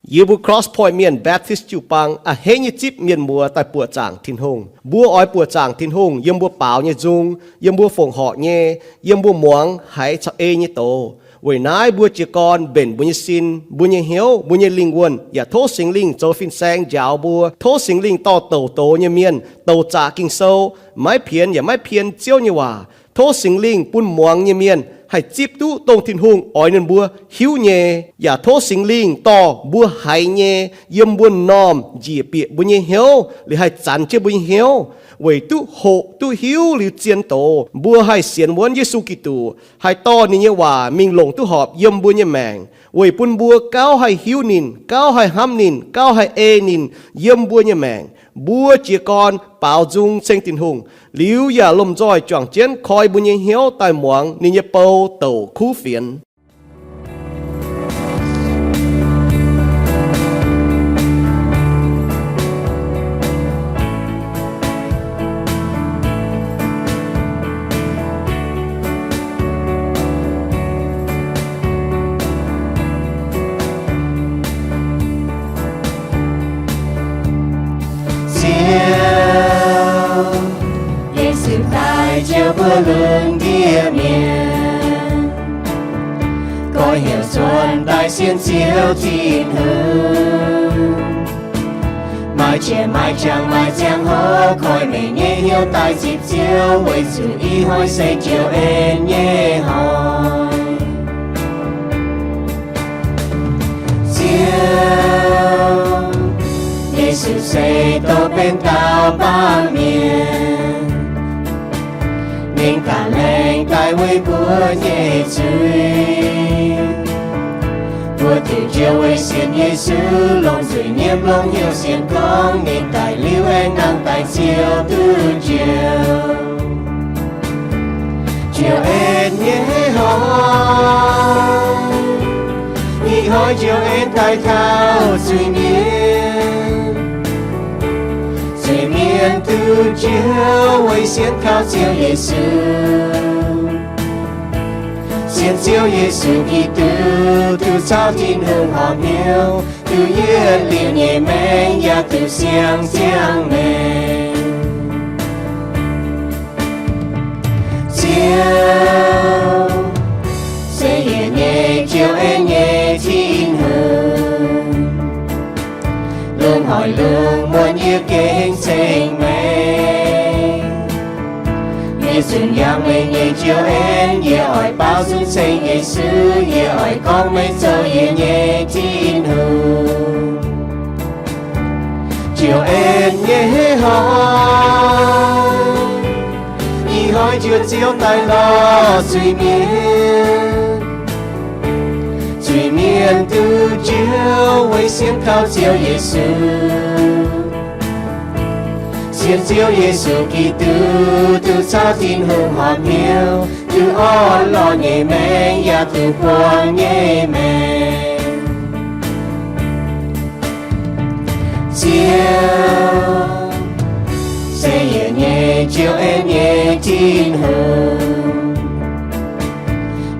Yie mbuo Cross Point Mienh Baptist jiu-baang a'hneiv nyei zipv mienh muoz daaih buoqc zaangc Tin-Hungh. Mbuo oix buoqc zaangc Tin-Hungh yiem mbuo baaux nyei nzung, yiem mbuo fongc horc nyei, yiem mbuo muangx haiz caux ei nyei doz. Weic naaiv mbuo jiez gorn mbenc mbuo nyei sin, mbuo nyei hnyouv, mbuo nyei lingh wuonh, yaac tov Singx Lingh zoux fin-saeng njaaux mbuo. Tov Singx Lingh dorh douc doz nyei mienh, douc zaqc Ging-Sou, maiv pienx yaac maiv pien Ziouv nyei waac. Tov Singx Lingh bun muangx nyei mienh haih zipv duqv dongh Tin-Hungh oix ninh mbuo hiuv nyei. Yaac tov Singx Lingh dorh mbuo haiz nyei yiem mbuo m'normh njiec bieqc mbuo nyei hnyouv, liuz haih zanx jienv mbuo nyei hnyouv, weic duqv hoqc duqv hiuv liuz zien doz, mbuo haih sienx wuonv Yesu Giduc, haih dorh ninh nyei waac mingh longc duqv horpc yiem mbuo nyei maengc, weic bun mbuo gauh haih hiuv ninh, gauh haih hnamv ninh, gauh haih ei ninh yiem mbuo nyei maengc. Mbuo jiez gorn baaux nzung ceng Tin-Hungh, liuz yaac lomh nzoih juangc jienv koi mbuo nyei hnyouv daaih muangx ninh nyei bou douc kuv fienx. Ziouv, Yesu daaih jouv mbuo lungh ndiev mienh, goiv heuc zuonx daaih sienx Ziouv Tin-Hungh. Maaih qiex maaih jangx maaih ziangh hoc koi meih nyei hnyouv daaih zipv Ziouv, weic zuqc ih hnoi se Ziouv en nyei hnoi. Ziouv, Yesu se douh benx daauh baamh mienh, ninh ganh laengz daaih weic mbuo nyei zuiz. Mbuo diuc Ziouv weic sienx Yesu longc zuiz-nyiemv longc hnyouv sienx gorngv ninh daic liuz aengx nangh daaih Ziouv duqv njoux. Ziouv en nyei hnoi, ih hnoi Ziouv en daaih taux zuiz-mienh. Zuiz-mienh duqv njoux weic sienx kaux Ziouv Yesu. Sienx Ziouv Yesu Giduc duqv caux Tin-Hungh horpc hnyouv, duqv yietc liuz nyei maengc yaac duqv siang-ziangh maengc. Ziouv, se yie nyei Ziouv, en nyei Tin-Hungh. Lungh hoic lungh muonz yie gengh ceng meih. Yie zunc yangh meih nyei Ziouv en, yie oix baaux nzung ceng Yesu, yie oix gorngv meih zoux yie nyei Tin-Hungh. Ziouv en nyei hnoi, ih hnoi Ziouv, Ziouv daaih lorz zuiz-mienh. Zuiz-mienh duqv njoux weic sienx kaux Ziouv Yesu. Sienx Ziouv Yesu Giduc duqv caux Tin-Hungh horpc hnyouv, duqv orn-lorqc nyei maengc yaac duqv buangh nyei maengc. Ziouv, se yie nyei Ziouv, en nyei Tin-Hungh.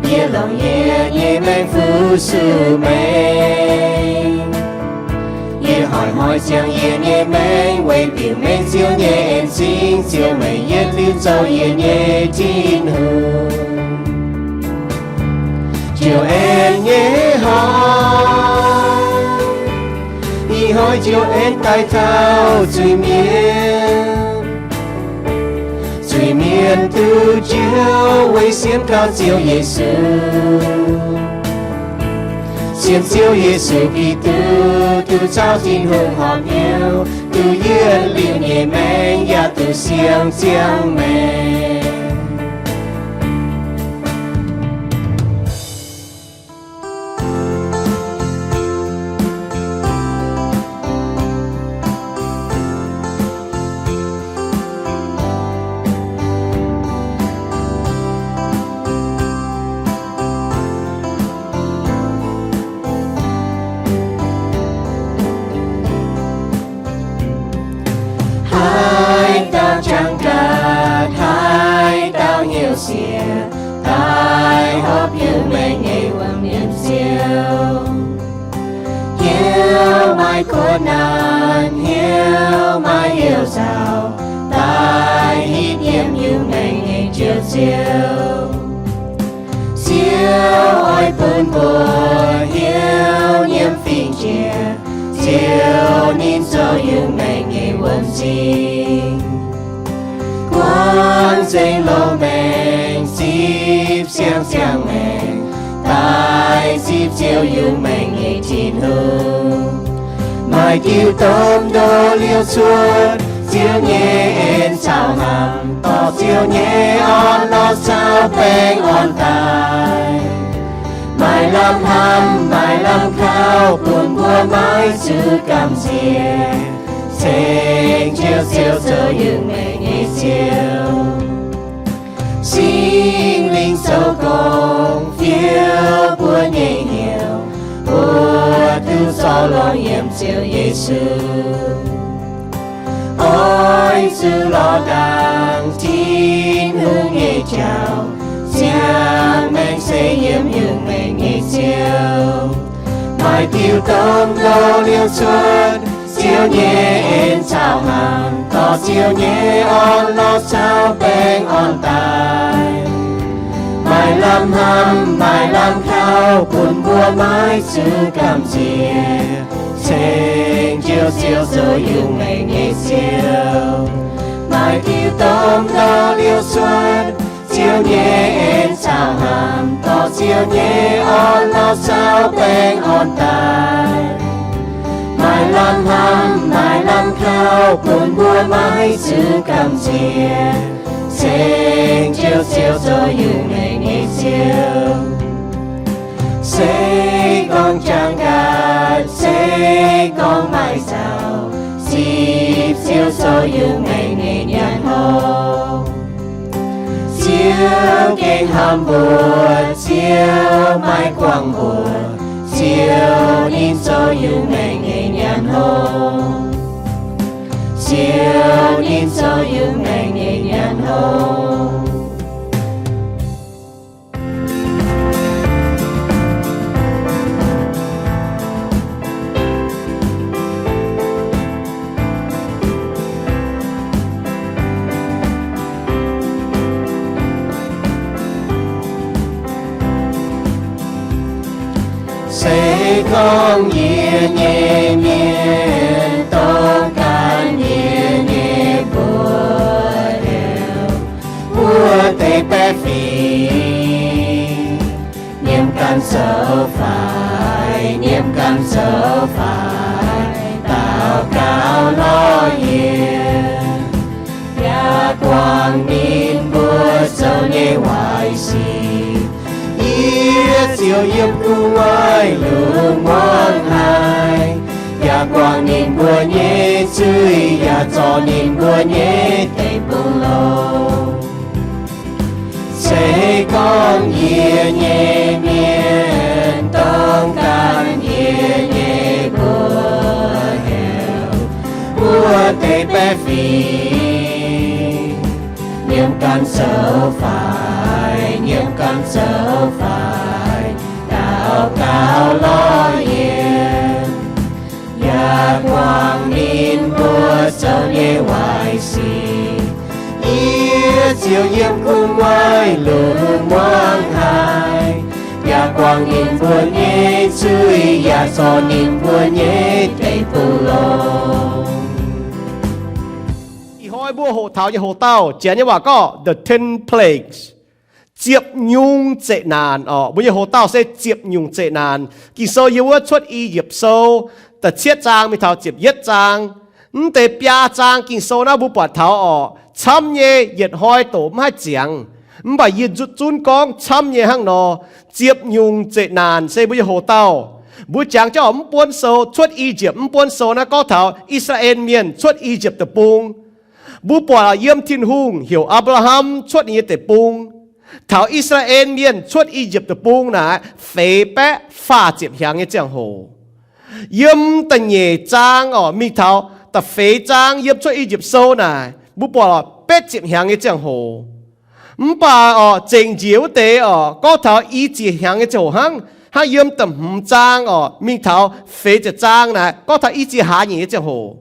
Yie longc yie nyei maengc fu-sux meih. Yie hoic hnoi ziangx yie nyei maengc weic bieqc meih Ziouv nyei en zingh, Ziouv, meih yietc liuz zoux yie nyei Tin-Hungh. Ziouv en nyei hnoi, ih hnoi Ziouv en daaih taux zuiz-mienh. Zuiz-mienh duqv njoux weic sienx kaux Ziouv Yesu. Sienx Ziouv Yesu Giduc duqv caux Tin-Hungh horpc hnyouv, duqv yietc liuz nyei maengc yaac duqv siang-ziangh maengc. Haaix dauh jangx gaax, haaix dauh hnyouv siec, daaih horpc hnyouv meih nyei wuom-mienh Ziouv. Hnyouv Maaih kuonx naanc hnyouv, maaih heuc nzauc daaih hitv yiem Iu-Mienh nyei Njoux Ziouv. Ziouv oix bun mbuo hnyouv nyiemv fingx jiex, Ziouv ninh zoux Iu-Mienh nyei wuonh zingh. Guangc nzengc loz-maengx, zipv siang-ziangh maengx, daaih zipv Ziouv Iu-Mienh nyei Tin-Hungh. Maaih diuh domh ndoqv liouh cuotv, Ziouv nyei en caux hnamv, dorh Ziouv nyei orn-lorqc caux baengh orn daaih. Maaih lamh hnamv, maaih lamh kauv, bun mbuo maiv zuqc gamh nziex, ceng Njoux Ziouv zoux Iu-Mienh nyei Ziouv. Singx Lingh zoux gong fiou mbuo nyei hnyouv, mbuo duqv zorqv longx yiem Ziouv Yesu. Oix zuqc lorz ndaangc Tin-Hungh nyei jauv, ziangh maengc se yiem Iu-Mienh nyei Ziouv. Maaih diuh domh ndoqv liouh cuotv, Ziouv nyei en caux hnamv, dorh Ziouv nyei orn-lorqc caux baengh orn daaih. Maaih lamh hnamv, maaih lamh kauv, bun mbuo maiv zuqc gamh nziex, ceng Njoux Ziouv zoux Iu-Mienh nyei Ziouv. Maaih diuh domh ndoqv liouh cuotv, Ziouv nyei en caux hnamv, dorh Ziouv nyei orn-lorqc caux baengh orn daaih. Maaih lamh hnamv, maaih lamh kauv, bun mbuo maiv zuqc gamh nziex, ceng Njoux Ziouv zoux Iu-Mienh nyei Ziouv. Se gorngv jangx gaax, se gorngv maaih zaux, zipv Ziouv zoux Iu-Mienh nyei nyanc hopv. Ziouv gengh hnamv mbuo, Ziouv maiv guangc mbuo, Ziouv ninh zoux Iu-Mienh nyei nyanc hopv. Ziouv ninh zoux Iu-Mienh nyei nyanc hopv. Se gorngv yie nyei mienh dongh ganh yie nyei mbuox heuc, wuov deix baeqv fingx, nyiemc ganh zoux faix, nyiemc ganh zoux faix, daux gaux lorz yie, yaac guangc ninh mbuo zoux nyei waaic sic. Yie ziouc yiem gu'nguaaic lungh muangx haic, yaac guangc ninh mbuo nyei zuiz, yaac zorc ninh mbuo nyei deic-bung-longx. Se gorngv yie nyei mienh dongh ganh yie nyei mbuox heuc, wuov deix baeqv fingx, nyiemc ganh zoux faix, nyiemc ganh zoux faix, daux gaux lorz yie, yaac guangc ninh mbuo zoux nyei waaic sic. Yie ziouc yiem gu'nguaaic lungh muangx haic, yaac guangc ninh mbuo nyei zuiz, yaac zorc ninh mbuo nyei deic-bung-longx. Ih hnoi mbuo hoqc taux nyei hoc-dauh, Janx nyei waac gorngv the ten plagues, ziepc nyungc zeqc naanc orqc. Mbuo nyei hoc-dauh se ziepc nyungc zeqc naanc. Ging-Sou yiem wuov Cuotv I^yipv Sou da'cietv zaang mingh taux ziepc yietv zaang. Mv deix biaa zaang Ging-Sou naaiv mbuo buatc taux orqc, camv nyei yietc hnoi doqc mv haih ziangx. Mv baac yie zunv gorngv camv nyei hnangv nor, ziepc nyungc zeqc naanc se mbuo nyei hoc-dauh. Mbuo jangx jienv orqc, mv buonv sou, Cuotv I^yipv mv buonv sou naaiv gorngv taux I^saa^laa^en Mienh cuotv I^yipv Deic-Bung. Mbuo buatc yiem Tin-Hungh heuc Apc^laa^ham cuotv ninh nyei deic-bung, taux I^saa^laa^en Mienh cuotv I^yipv Deic-Bung naaic feix baeqv faah ziepc hnyangx nyei ziangh hoc. Yiem da'nyeic zaang orqc mingh taux da'feix zaang yiem Cuotv I^yipv Sou naaic, mbuo buatc betv ziepc hnyangx nyei ziangh hoc. Mv baac orqc, zengc njiec wuov deix orqc, gorngv taux i ziec hnyangx nyei ziangh hoc hnangv, Hnangv yiem da'hmz zaang orqc, mingh taux feix ziepc zaang naaic, gorngv taux i ziex hlaax nyeic nyei ziangh hoc.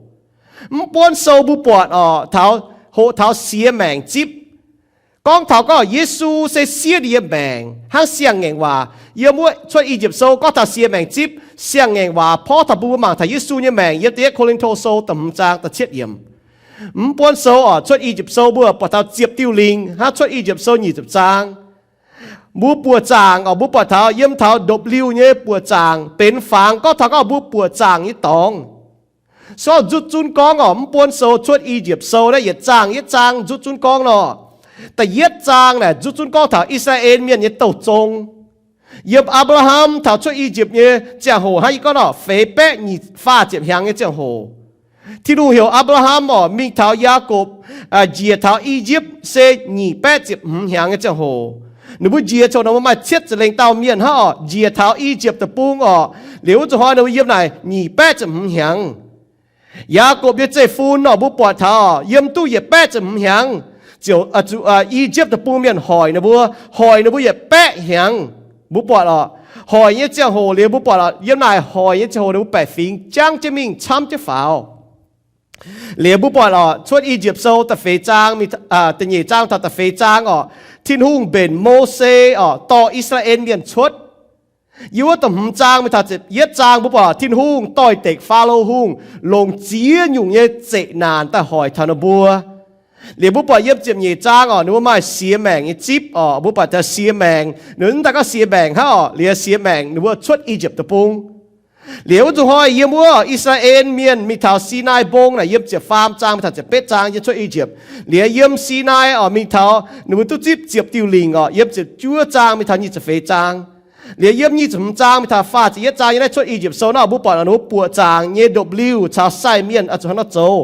Mv buonv sou mbuo buatc orqc, taux, hoqc taux siex maengc zipv. Gorngv taux gorngv Yesu se siev ninh nyei maengc hnangv siang-ngaengc waac. Yiem wuov Cuotv I^yipv Sou gorngv taux siex maengc zipv, siang-ngaengc waac porv taux mbuo mangc taux Yesu nyei maengc yiem da'yietv Ko^lin^to Sou da'hmz zaang da'cietv yiemc. Mv buonv sou orqc, Cuotv I^yipv Sou mbuo buatc taux ziepc diuh lingc hnangv Cuotv I^yipv Sou nyic ziepc zaang. Mbuo buoqc zaangc orqc, mbuo buatc taux yiem taux ndopv-liuh nyei buoqc zaangc benx fangx gorngv taux gorngv mbuo buoqc zaangc nyei dorngx. Sou nzutv zunv gorngv orqc, mv buonv sou Cuotv I^yipv Sou naaiv yietc zaang yietc zaang nzutv zunv gorngv nor, da'yietv zaang naaic nzutv zunv gorngv taux I^saa^laa^en Mienh nyei douh zong. Yiem Apc^laa^ham taux Cuotv I^yipv nyei ziangh hoc hnangv yie gorngv nor, feix baeqv nyic faah ziepc hnyangx nyei ziangh hoc. Tin-Hungh heuc Apc^laa^ham orqc mingh taux Yaakopv, njiec taux I^yipv se nyic baeqv ziepc hmz hnyangx nyei ziangh hoc. Ninh mbuo njiec coc nor maaih cietv ziepc lengh dauh mienh hnangv orqc, njiec taux I^yipv Deic-Bung orqc, liuz wuov zuqc hnoi ninh mbuo yiem naaic nyic baeqv ziepc hmz hnyangx. Yaakopv nyei zeiv-fun orqc, mbuo buatc taux yiem duqv yietc baeqv ziepc hmz hnyangx, ziouc zuqc I^yipv Deic-Bung mienh hoic ninh mbuo, hoic ninh mbuo yietc baeqv hnyangx. Mbuo buatc orqc, hoic nyei ziangh hoc liuz mbuo buatc orqc, yiem naaic hoic nyei ziangh hoc ninh mbuo baeqc fingx jangv jienv mingh camv jienv faaux. Liuz mbuo buatc orqc, Cuotv I^yipv Sou da'feix zaang, da'nyeic zaang taux da'feix zaang orqc, Tin-Hungh mbenc Mose orqc dorh I^saa^laa^en Mienh cuotv. Yiem wuov da'hmz zaang mingh taux ziepc yietv zaang mbuo buatc Tin-Hungh doix-dekc Faalo Hungh longc ziex nyungc nyei zeqc naanc daaih hoic taux ninh mbuo. Liuz mbuo buatc yiem ziepc nyeic zaang orqc, ninh mbuo maaih siex maengc nyei zipv orqc, mbuo buatc taux siex maengc, ninh mbuo mv daaih gorngv siex maengc hnangv orqc, liuz siex maengc ninh mbuo cuotv I^yipv Deic-Bung. Liuz wuov zuqc hnoi yiem wuov I^saa^laa^en Mienh mingh taux Sinaai Mbong naaic, yiem ziepc faam zaang mingh taux ziepc betv zaang yiem cuotv I^yipv. Liuz yiem Sinaai orqc mingh taux ninh mbuo duqv zipv ziepc diuh lingc orqc, yiem ziepc juov zaang mingh taux nyic ziepc feix zaang. Liuz yiem nyic ziepc hmz zaang mingh taux faah ziepc yietv zaang yiem naaiv Cuotv I^yipv Sou naaiv mbuo buatc orqc, ninh mbuo buoqc zaangc nyei ndopv-liuh caux sai mienh oix zuqc hnangv nor zoux.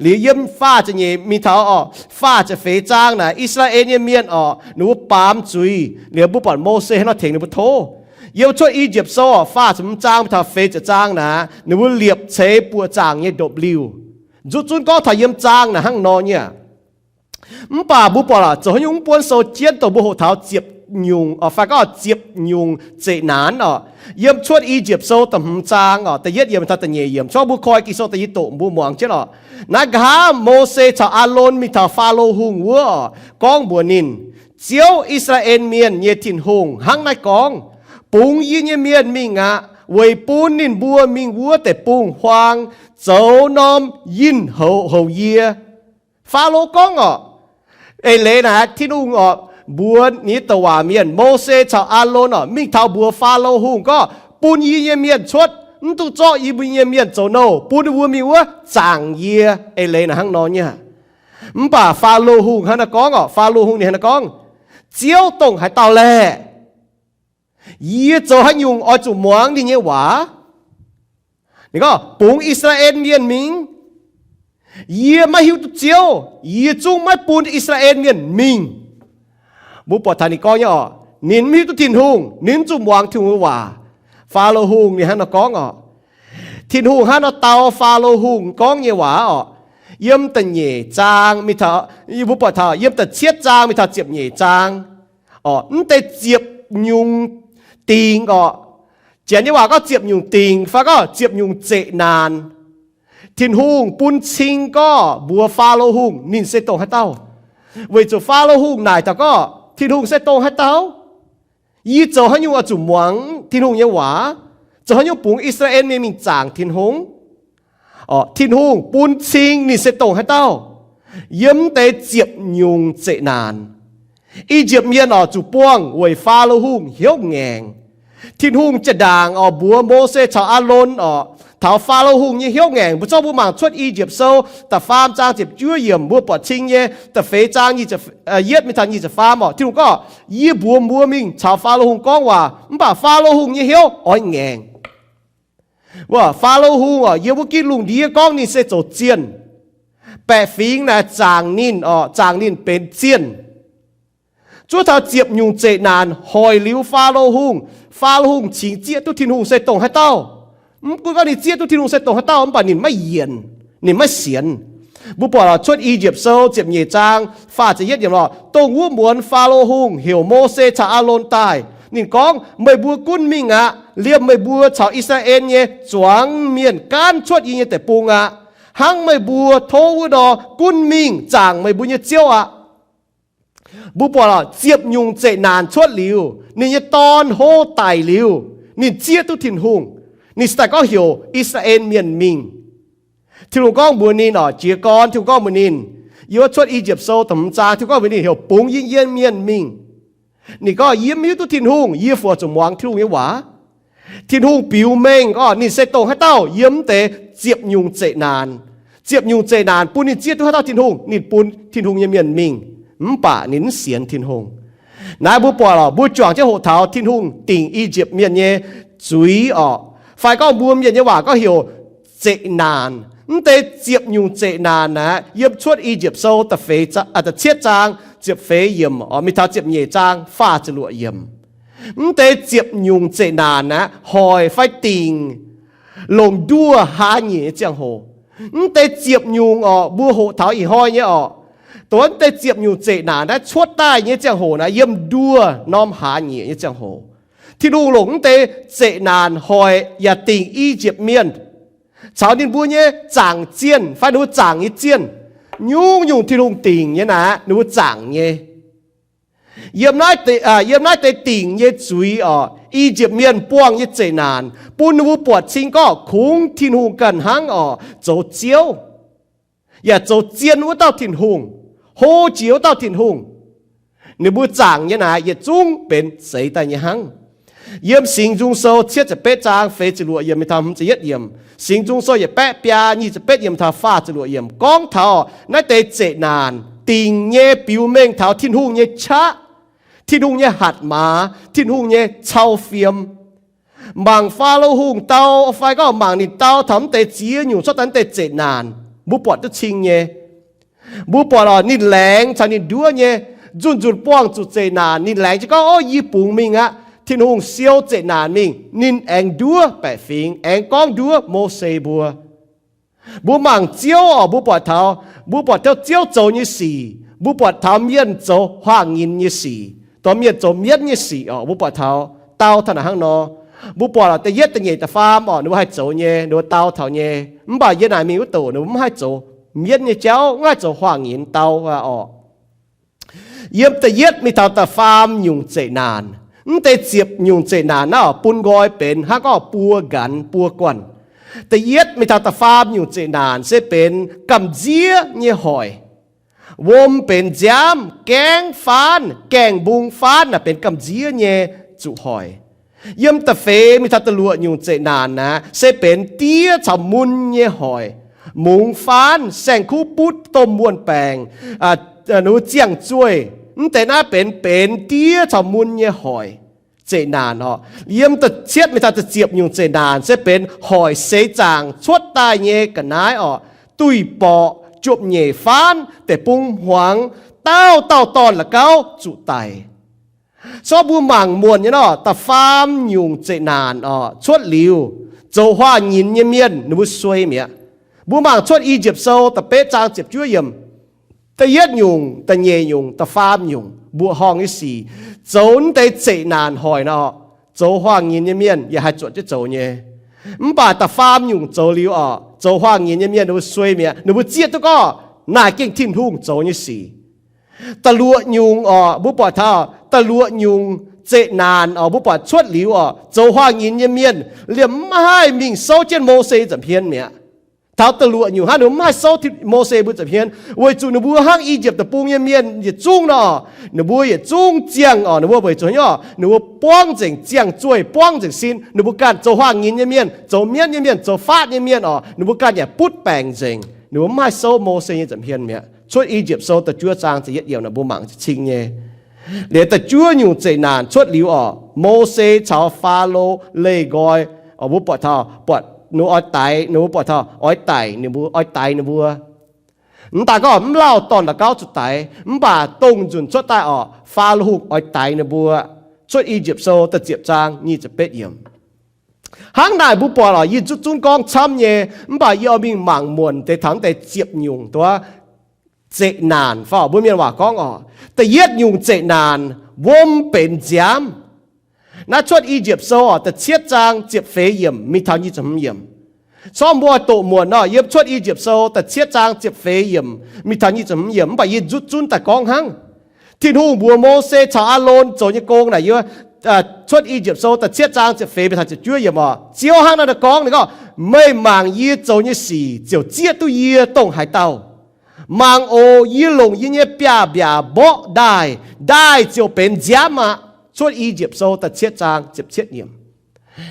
Liuz yiem faah ziepc nyeic mingh taux orqc faah ziepc feix zaang naaic, I^saa^laa^en nyei mienh orqc ninh mbuo baamz zuiz. Liuz mbuo buatc Mose hnangv nor tengx ninh mbuo tov. Yiem Cuotv I^yipv Sou orqc faah ziepc hmz zaang mingh taux feix ziepc zaang naaic, ninh mbuo liepc ceix buoqc zaangc nyei ndopv-liuh. Nzutv zunv gorngv taux yiem zaang naaic hnangv nor nyei aqv. Mv baac mbuo buatc lorqc, zoux haaix nyungc mv buonv sou jienv dongh mbuo hoqc taux ziepc nyungc, fai gorngv ziepc nyungc zeqc naanc orqc. Yiem Cuotv I^yipv Sou da'hmz zaang orqc, da'yietv yiemc taux da'nyeic yiemc, corc mbuo koi Ging-Sou da'yietv doqc mbuo muangx jienv orqc. Naaiv nqa'haav Mose caux Aalon mingh taux Faalo Hungh wuov orqc, gorngv mbuox ninh, Ziouv, I^saa^laa^en Mienh nyei Tin-Hungh hnangv naaiv gorngv, Bungx yie nyei mienh mingh aqv, weic bun ninh mbuo mingh wuov deic-bung-huaang zoux norm yinh houx houc yie. Faalo gorngv orqc, eix leiz naaic Tin-Hungh orqc mbuox ninh nyei douc waac mienh Mose caux Aalon orqc mingh taux mbuox Faalo Hungh gorngv, Bun yie nyei mienh cuotv, mv dungx zorqv yie mbuo nyei mienh zoux nouh, bun ninh mbuo mingh wuov zaangc yie. Eix leiz naaic hnangv nor nyei aqv. Mv baac Faalo Hungh hnangv naaiv gorngv orqc, Faalo Hungh ninh hnangv naaiv gorngv, Ziouv dongh haaix dauh laeh? Yie zoux haaix nyungc oix zuqc muangx ninh nyei waac? Ninh gorngv, Bungx I^saa^laa^en Mienh mingh. Yie maiv hiuv duqv Ziouv, yie zungv maiv bun I^saa^laa^en Mienh mingh. Mbuo buatc taux ninh gorngv nyei orqc, ninh mv hiuv duqv Tin-Hungh, ninh mv zuqc muangx Tin-Hungh nyei waac. Faalo Hungh ninh hnangv nor gorngv orqc. Tin-Hungh hnangv nor dau Faalo Hungh gorngv nyei waac orqc. Yiem da'nyeic zaang mingh taux, mbuo buatc taux yiem da'cietv zaang mingh taux ziepc nyeic zaang orqc, mv deix ziepc nyungc dingc orqc. Janx nyei waac gorngv ziepc nyungc dingc fai gorngv ziepc nyungc zeqc naanc. Tin-Hungh bun cing gorngv mbuox Faalo Hungh ninh se dongh haaix dauh. Weic zuqc Faalo Hungh naaic taux gorngv Tin-Hungh se dongh haaix dauh, yie zoux haaix nyungc oix zuqc muangx Tin-Hungh nyei waac? Zoux haaix nyungc bungx I^saa^laa^en Mienh mingh zaangc Tin-Hungh? Orqc, Tin-Hungh bun cing ninh se dongh haaix dauh yiem mv deix ziepc nyungc zeqc naanc. I^yipv Mienh orqc zuqc buangh weic Faalo Hungh hnyouv ngaengc. Tin-Hungh jaa-ndaangc orqc mbuox Mose caux Aalon orqc taux Faalo Hungh nyei hnyouv ngaengc. Mbuo zorqv mbuo mangc Cuotv I^yipv Sou da'faam zaang ziepc juov yiemc, mbuo buatc cing nyei da'feix zaang nyic ziepc, yietv mingh taux nyic ziepc faam orqc. Tin-Hungh gorngv, Yie mbuox mbuo mingh caux Faalo Hungh gorngv waac. Mv baac Faalo Hungh nyei hnyouv oix ngaengc. Wuov Faalo Hungh orqc, yiem wuov gitv lungh ndiev gorngv ninh se zoux zienh. Baeqc fingx naaic zaangc ninh orqc, zaangc ninh benx zienh. Zuov taux ziepc nyungc zeqc naanc hoic liuz Faalo Hungh, Faalo Hungh cingx zieqv duqv Tin-Hungh se dongh haaix dauh. Mv gunv gorngv ninh zieqv duqv Tin-Hungh se dongh haaix dauh, mv baac ninh maiv yienc, ninh maiv sienx. Mbuo buatc lorqc, Cuotv I^yipv Sou ziepc nyeic zaang faah ziepc yietv yiemc lorqc, dongh wuov muonz Faalo Hungh heuc Mose caux Aalon daaih. Ninh gorngv, meih mbuo gunv mingh aqv. Liemh meih mbuo caux I^saa^laa^en nyei zuangx mienh gaanv cuotv yie nyei deic-bung aqv. Hnangv meih mbuo tov wuov nor gunv mingh zaangc meih mbuo nyei Ziouv aqv. Mbuo buatc ziepc nyungc zeqc naanc cuotv liuz, ninh nyei dorn hlo daic liuz, ninh zieqv duqv Tin-Hungh. Ninh se daaih gorngv heuc I^saa^laa^en mienh mingh. Tin-Hungh gorngv mbuox ninh oc, jiez gorn Tin-Hungh gorngv mbuox ninh, yiem wuov Cuotv I^yipv Sou da'hmz zaang, Tin-Hungh gorngv mbuox ninh heuc bungx yie nyei mienh mingh. Ninh gorngv, yie mv hiuv duqv Tin-Hungh, yie fungc zuqc muangx Tin-Hungh nyei waac. Tin-Hungh biux mengh gorngv ninh se dongh haaix dauh yiem mv deix ziepc nyungc zeqc naanc. Ziepc nyungc zeqc naanc bun ninh zieqv duqv haaix dauh Tin-Hungh, ninh bun Tin-Hungh nyei mienh mingh, mv baac ninh mv sienx Tin-Hungh. Naaiv mbuo buatc oc, mbuo juangc jienv hoqc taux Tin-Hungh dingc I^yipv Mienh nyei zuiz oc, fai gorngv mbuo Mienh nyei waac gorngv heuc zeqc naanc. Mv deix ziepc nyungc zeqc naanc aeqv, yiem Cuotv I^yipv Sou da'feix, da'cietv zaang ziepc feix yiemc oc, mingh taux ziepc nyeic zaang faah ziepc luoqc yiemc. Mv deix ziepc nyungc zeqc naanc aeqv, hoic fai dingc longc nduoh hlaax nyieqc nyei ziangh hoc. Mv deix ziepc nyungc oc, mbuo hoqc taux ih hnoi nyei oc, dongh mv deix ziepc nyungc zeqc naanc naaiv cuotv daaih nyei ziangh hoc naaiv yiem nduoh norm hlaax nyieqc nyei ziangh hoc. Tin-Hungh longc mv deix zeqc naanc hoic yaac dingc I^yipv Mienh caux ninh mbuo nyei zaangc zienh fai ninh mbuo zaangc nyei zienh. Nyungc-nyungc Tin-Hungh dingc nyei naaiv, ninh mbuo zaangc nyei. Yiem naaiv deix dingc nyei zuiz oc, I^yipv Mienh buangh nyei zeqc naanc bun ninh mbuo buatc cing gorngv kungx Tin-Hungh ganh hnangv oc zoux Ziouv, yaac zoux zien wuov dauh Tin-Hungh, hlo jiex wuov dauh Tin-Hungh. Ninh mbuo zaangc nyei naaiv yietc zungv benx seix daaih nyei hnangv. Yiem Singx Nzung Sou cietv ziepc betv zaang feix ziepc luoqc yiemc mingh taux hmz ziepc yietv yiemc, Singx Nzung Sou yietc baeqv biaa nyic ziepc betv yiemc taux faah ziepc luoqc yiemc gorngv taux naaiv deix zeqc naanc dingc nyei biux mengh taux Tin-Hungh nyei qaqv, Tin-Hungh nyei hatc maaz, Tin-Hungh nyei cau fiem. Mangc Faalo Hungh dau fai gorngv mangc ninh dau taux mv deix ziex nyungc cuotv daaih mv deix zeqc naanc, mbuo buatc duqv cing nyei. Mbuo buatc oc, ninh laengz caux ninh nduov nyei. Nzunc-nzunc buangh zuqc zeqc naanc ninh laengz jienv gorngv, Ov, yie bungx mingh aqv. Tin-Hungh siou zeqc naanc mingh, ninh aengx nduov baeqc fingx, aengx gorngv nduov Mose mbuo. Mbuo mangc Ziouv oc, mbuo buatc taux, mbuo buatc taux Ziouv zoux nyei sic, mbuo buatc taux mienh zoux huaang-nyinz nyei sic, dongh mienh zoux mienv nyei sic oc, mbuo buatc taux dau taux naaic hnangv nor. Mbuo buatc da'yietv, da'nyeic, da'faam oc, ninh mbuo haih zoux nyei, ninh mbuo dau taux nyei. Mv baac yie naaic mingh wuov douc ninh mbuo mv haih zoux mienv nyei jauv, mv haih zoux huaang-nyinz dau oc. Yiem da'yietv mingh taux da'faam nyungc zeqc naanc, mv deix ziepc nyungc zeqc naanc naaiv oc, bun nqoi benx hnangv gorngv buo nqanx buo guanh. Da'yietv mingh taux da'faam nyungc zeqc naanc se benx gamh nziev nyei hoic. Wuom benx nziaamv, gaengv faanv, gaengh mbung faanv naaic benx gamh nziev nyei zuqc hoic. Yiem da'feix mingh taux da'luoqc nyungc zeqc naanc naaic se benx diev caux mun nyei hoic. Mungz faanv, saeng-kuv butv, domh muonh baengc, ninh mbuo ziangh zueih, mv deix naaiv benx, benx diev caux mun nyei hoic, zeqc naanc oc. Yiem da'cietv mingh taux da'ziepc nyungc zeqc naanc se benx hoic seix zaangc cuotv daaih nyei ga'naaiv oc, duih borqc, jopv-nyeic faanv, deic-bung hmuangx, dauh dauh dorn-la'gauv zuqc daic. So mbuo mangc muonc nyei nor, da'faam nyungc zeqc naanc oc cuotv liuz, zoux huaang-nyinz nyei mienh ninh mbuo suei mi'aqv. Mbuo mangc Cuotv I^yipv Sou da'betv zaang ziepc juov yiemc, da'yietv nyungc, da'nyeic nyungc, da'faam nyungc mbuoqc horngh nyei sic, zoux mv deix zeqc naanc hoic nor, zoux huaang-nyinz nyei mienh yaac haih zuotc jienv zoux nyei. Mv baac da'faam nyungc zoux liuz oc, zoux huaang-nyinz nyei mienh ninh mbuo suei mi'aqv. Ninh mbuo zieqv duqv gorngv naaic gengh Tin-Hungh zoux nyei sic. Da'luoqc nyungc oc, mbuo buatc taux da'luoqc nyungc zeqc naanc oc, mbuo buatc cuotv liuz oc, zoux huaang-nyinz nyei mienh liemh mv haih mingh souv jienv Mose nza'hmien mi'aqv. Taux da'luoqc nyungc hnangv, ninh mbuo mv haih souv Mose mbuo nza'hmien, weic zuqc ninh mbuo hnangv I^yipv Deic-Bung nyei mienh yietc zungv nor, ninh mbuo yietc zungv ziangh oc, ninh mbuo weic zuqc haaix nyungc, ninh mbuo buangv nzengc ziangh zueih, buangv nzengc sin. Ninh mbuo ganh zoux huaang-nyinz nyei mienh, zoux mienv nyei mienh, zoux faatv nyei mienh oc, ninh mbuo ganh yaac butv baengc nzengc. Ninh mbuo mv haih souv Mose nyei nza'hmien mi'aqv. Cuotv I^yipv Sou da'juov zaang ziepc yietv yiemc naaic mbuo mangc cing nyei. Liuz da'juov nyungc zeqc naanc cuotv liuz oc, Mose caux Faalo leih nqoi, mbuo buatc taux, buatc ninh mbuo oix daix, ninh mbuo buatc taux oix daix ninh mbuo, oix daix ninh mbuo. Mv daaih gorngv mv lauh dorn-la'gauv zuqc daix, mv baac dongh nzunc cuotv daaih oc, Faalo Hungh oix daix ninh mbuo. Cuotv I^yipv Sou da'ziepc zaang nyic ziepc betv yiemc. Hnangv naaic mbuo buatc oc, yie zungv zungv gorngv camv nyei, mv baac yie oix mingh mangc muonc deix taux deix ziepc nyungc duqv zeqc naanc fai mbuo mienh waac gorngv oc. Da'yietv nyungc zeqc naanc, wuom benx nziaamv. Naaiv Cuotv I^yipv Sou da'cietv zaang ziepc feix yiemc mingh taux nyic ziepc hmz yiemc. Corc mbuo doqc muonc nor, yiem Cuotv I^yipv Sou da'cietv zaang ziepc feix yiemc mingh taux nyic ziepc hmz yiemc, mv baac yie nzutv zunv daaih gorngv hnangv. Tin-Hungh mbuox Mose caux Aalon zoux nyei gong naaic, yiem Cuotv I^yipv Sou da'cietv zaang ziepc feix mingh taux ziepc juov yiemc oc, Ziouv hnangv naaiv gorngv, ninh gorngv, Meih mangc yie zoux nyei sic ziouc zieqv duqv yie dongh haaix dauh. Mangc oc, yie longc yie nyei biaav-mbiaac mborqv ndaaih, ndaaih ziouc benx nziaamv aqv. Cuotv I^yipv Sou da'cietv zaang ziepc cietv yiemc.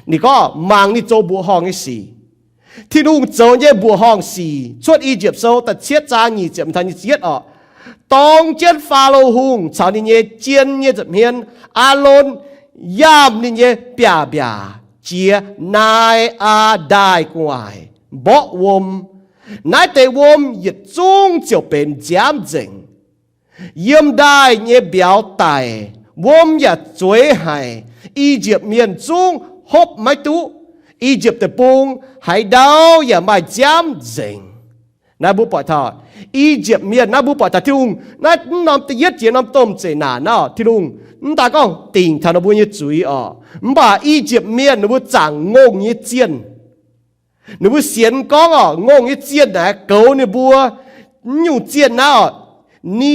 Ninh gorngv mangc ninh zoux mbuoqc horngh nyei sic. Tin-Hungh zoux nyei mbuoqc horngh sic, Cuotv I^yipv Sou da'cietv zaang nyic ziepc taux nyic ziepc yietv oc. Dorng jienv Faalo Hungh caux ninh nyei jien nyei nza'hmien, Aalon, yaamh ninh nyei biaav-mbiaac jiex Naa^aa Ndaaih gu'nguaaic mborqv wuom. Naaiv deix wuom yietc zungv ziouc benx nziaamv nzengc. Yiem ndaaih nyei mbiauz daic, wuom yaac zueiz haic. I^yipv Mienh zungv hopv maiv duqv. I^yipv Deic-Bung haaix ndau yaac maaih nziaamv nzengc. Naaiv mbuo buatc taux I^yipv Mienh, naaiv mbuo buatc taux Tin-Hungh naaiv norm da'yietv jiex norm domh zeqc naanc naaiv, Tin-Hungh mv daan gorngv dingc taux ninh mbuo nyei zuiz oc, mv baac I^yipv Mienh ninh mbuo zaangc ngongh nyei zienh. Ninh mbuo sienx gorngv oc, ngongh nyei zienh naaic goux ninh mbuo. Mv nyungc zienh naaiv oc, ni,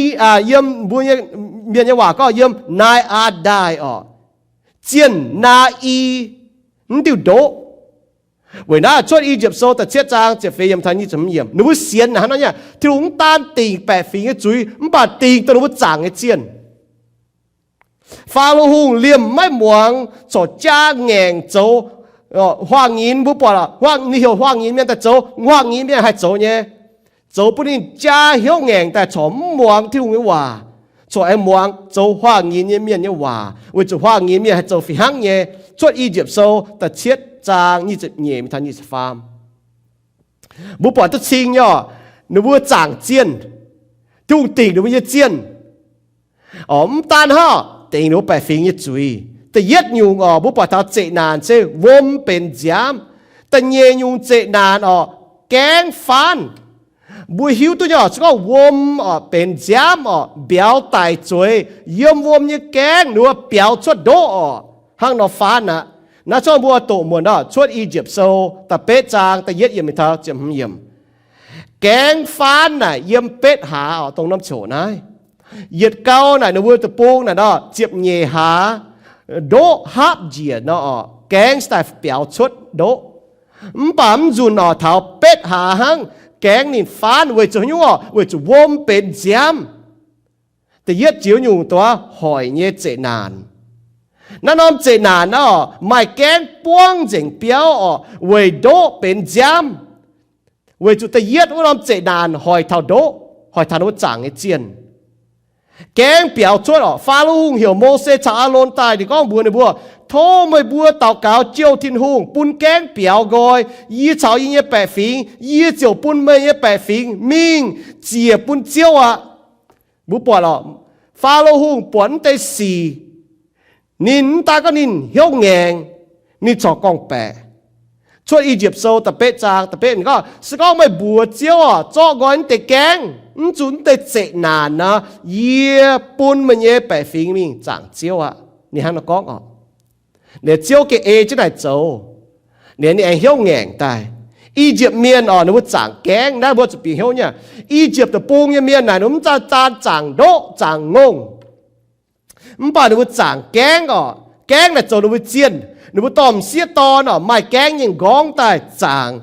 yiem mbuo mienh nyei waac gorngv yiem Naa^aa Ndaaih oc, zienh Naa^i, mv diuh ndoqv. Weic naaiv Cuotv I^yipv Sou da'cietv zaang ziepc feix yiemc taux nyic ziepc hmz yiemc, ninh mbuo sienx naaic hnangv nor nyei, Tin-Hungh mv daan dingc baeqc fingx nyei zuiz, mv baac dingc dongh ninh mbuo zaangc nyei zienh. Faalo Hungh liemh maiv muangx, corc jaa ngaengc zoux huaang-nyinz. Mbuo buatc ninh heuc huaang-nyinz mienh daaih zoux, huaang-nyinz mienh haih zoux nyei. Zoux bun ninh jaa hnyouv ngaengc daaih corc mv muangx Tin-Hungh nyei waac, corc aengx muangx zoux huaang-nyinz nyei mienh nyei waac, weic zuqc huaang-nyinz mienh haih zoux fih hnangv nyei. Cuotv I^yipv Sou da'cietv zaang nyic ziepc nyeic mingh taux nyic ziepc faam. Mbuo buatc duqv cing nyei oc, ninh mbuo zaangc zienh. Tin-Hungh dingc ninh mbuo nyei zienh. Oc, mv daan hnangv, dingc ninh mbuo baeqc fingx nyei zuiz. Da'yietv nyungc oc, mbuo buatc taux zeqc naanc se wuom benx nziaamv. Da'nyeic nyungc zeqc naanc oc, gaengv faanv. Mbuo hiuv duqv nyei oc, se gorngv wuom oc benx nziaamv oc, mbiauz daic zueiz, yiem wuom nyei gaengv ninh mbuo biaux cuotv ndoqv oc. Hnangv nor faanv aqv. Naaiv corc mbuo doqc muonc oc, Cuotv I^yipv Sou da'betv zaang da'yietv yiemc mingh taux ziepc hmz yiemc. Gaengv faanv naaic yiem betv hlaax oc, dongh norm coc naaiv. Yietc gau naaic ninh mbuo deic-bung naaic nor ziepc nyeic hlaax, ndoqv hapv njiec nor oc, gaengv daaih biaux cuotv ndoqv. Mv baac mv nzunc oc, taux betv hlaax hnangv gaengv ninh faanv. Weic zuqc haaix nyungc oc? Weic zuqc wuom benx nziaamv. Da'yietv jiex nyungc duqv hoic nyei zeqc naanc. Naaiv norm zeqc naanc naaiv oc, maaih gaengv buangv nzengc biauv oc, weic ndoqv benx nziaamv. Weic zuqc da'yietv wuov norm zeqc naanc hoic taux ndoqv, hoic taux ninh mbuo zaangc nyei zienh. Gaengv biaux cuotv oc. Faalo Hungh heuc Mose caux Aalon daaih, ninh gorngv mbuox ninh mbuo, Tov meih mbuo daux gaux jouh Tin-Hungh bun gaengv biaux nqoi. Yie caux yie nyei baeqc fingx, yie ziouc bun meih nyei baeqc fingx mingh ziec bun Ziouv aqv. Mbuo buatc oc, Faalo Hungh buatc mv deix sic, ninh mv daan gorngv ninh hnyouv ngaengc, ninh corc gorngv-baeqc. Cuotv I^yipv Sou da'betv zaang da'betv yiemc gorngv, Se gorngv meih mbuox Ziouv oc, zorqv nqoi mv deix gaengv, mv zuqc mv deix zeqc naanc nor, yie bun meih nyei baeqc fingx mingh zaangc Ziouv aqv. Ninh hnangv nor gorngv oc. Liuz Ziouv gengh ei jienv naaic zoux. Liuz ninh aengx hnyouv ngaengc daaih. I^yipv Mienh oc, ninh mbuo zaangc gaengv. Naaiv mbuo zuqc bieqc hnyouv nyei. I^yipv Deic-Bung nyei mienh naaic, ninh mbuo mv daan zaangc ndoqv, zaangc ngongh. Mv baac ninh mbuo zaangc gaengv oc. Gaengv naaic zoux ninh mbuo zienh. Ninh mbuo dorh m'sieqv dorn oc, maaih gaengv nyei m'nqorngv daaih zaangc.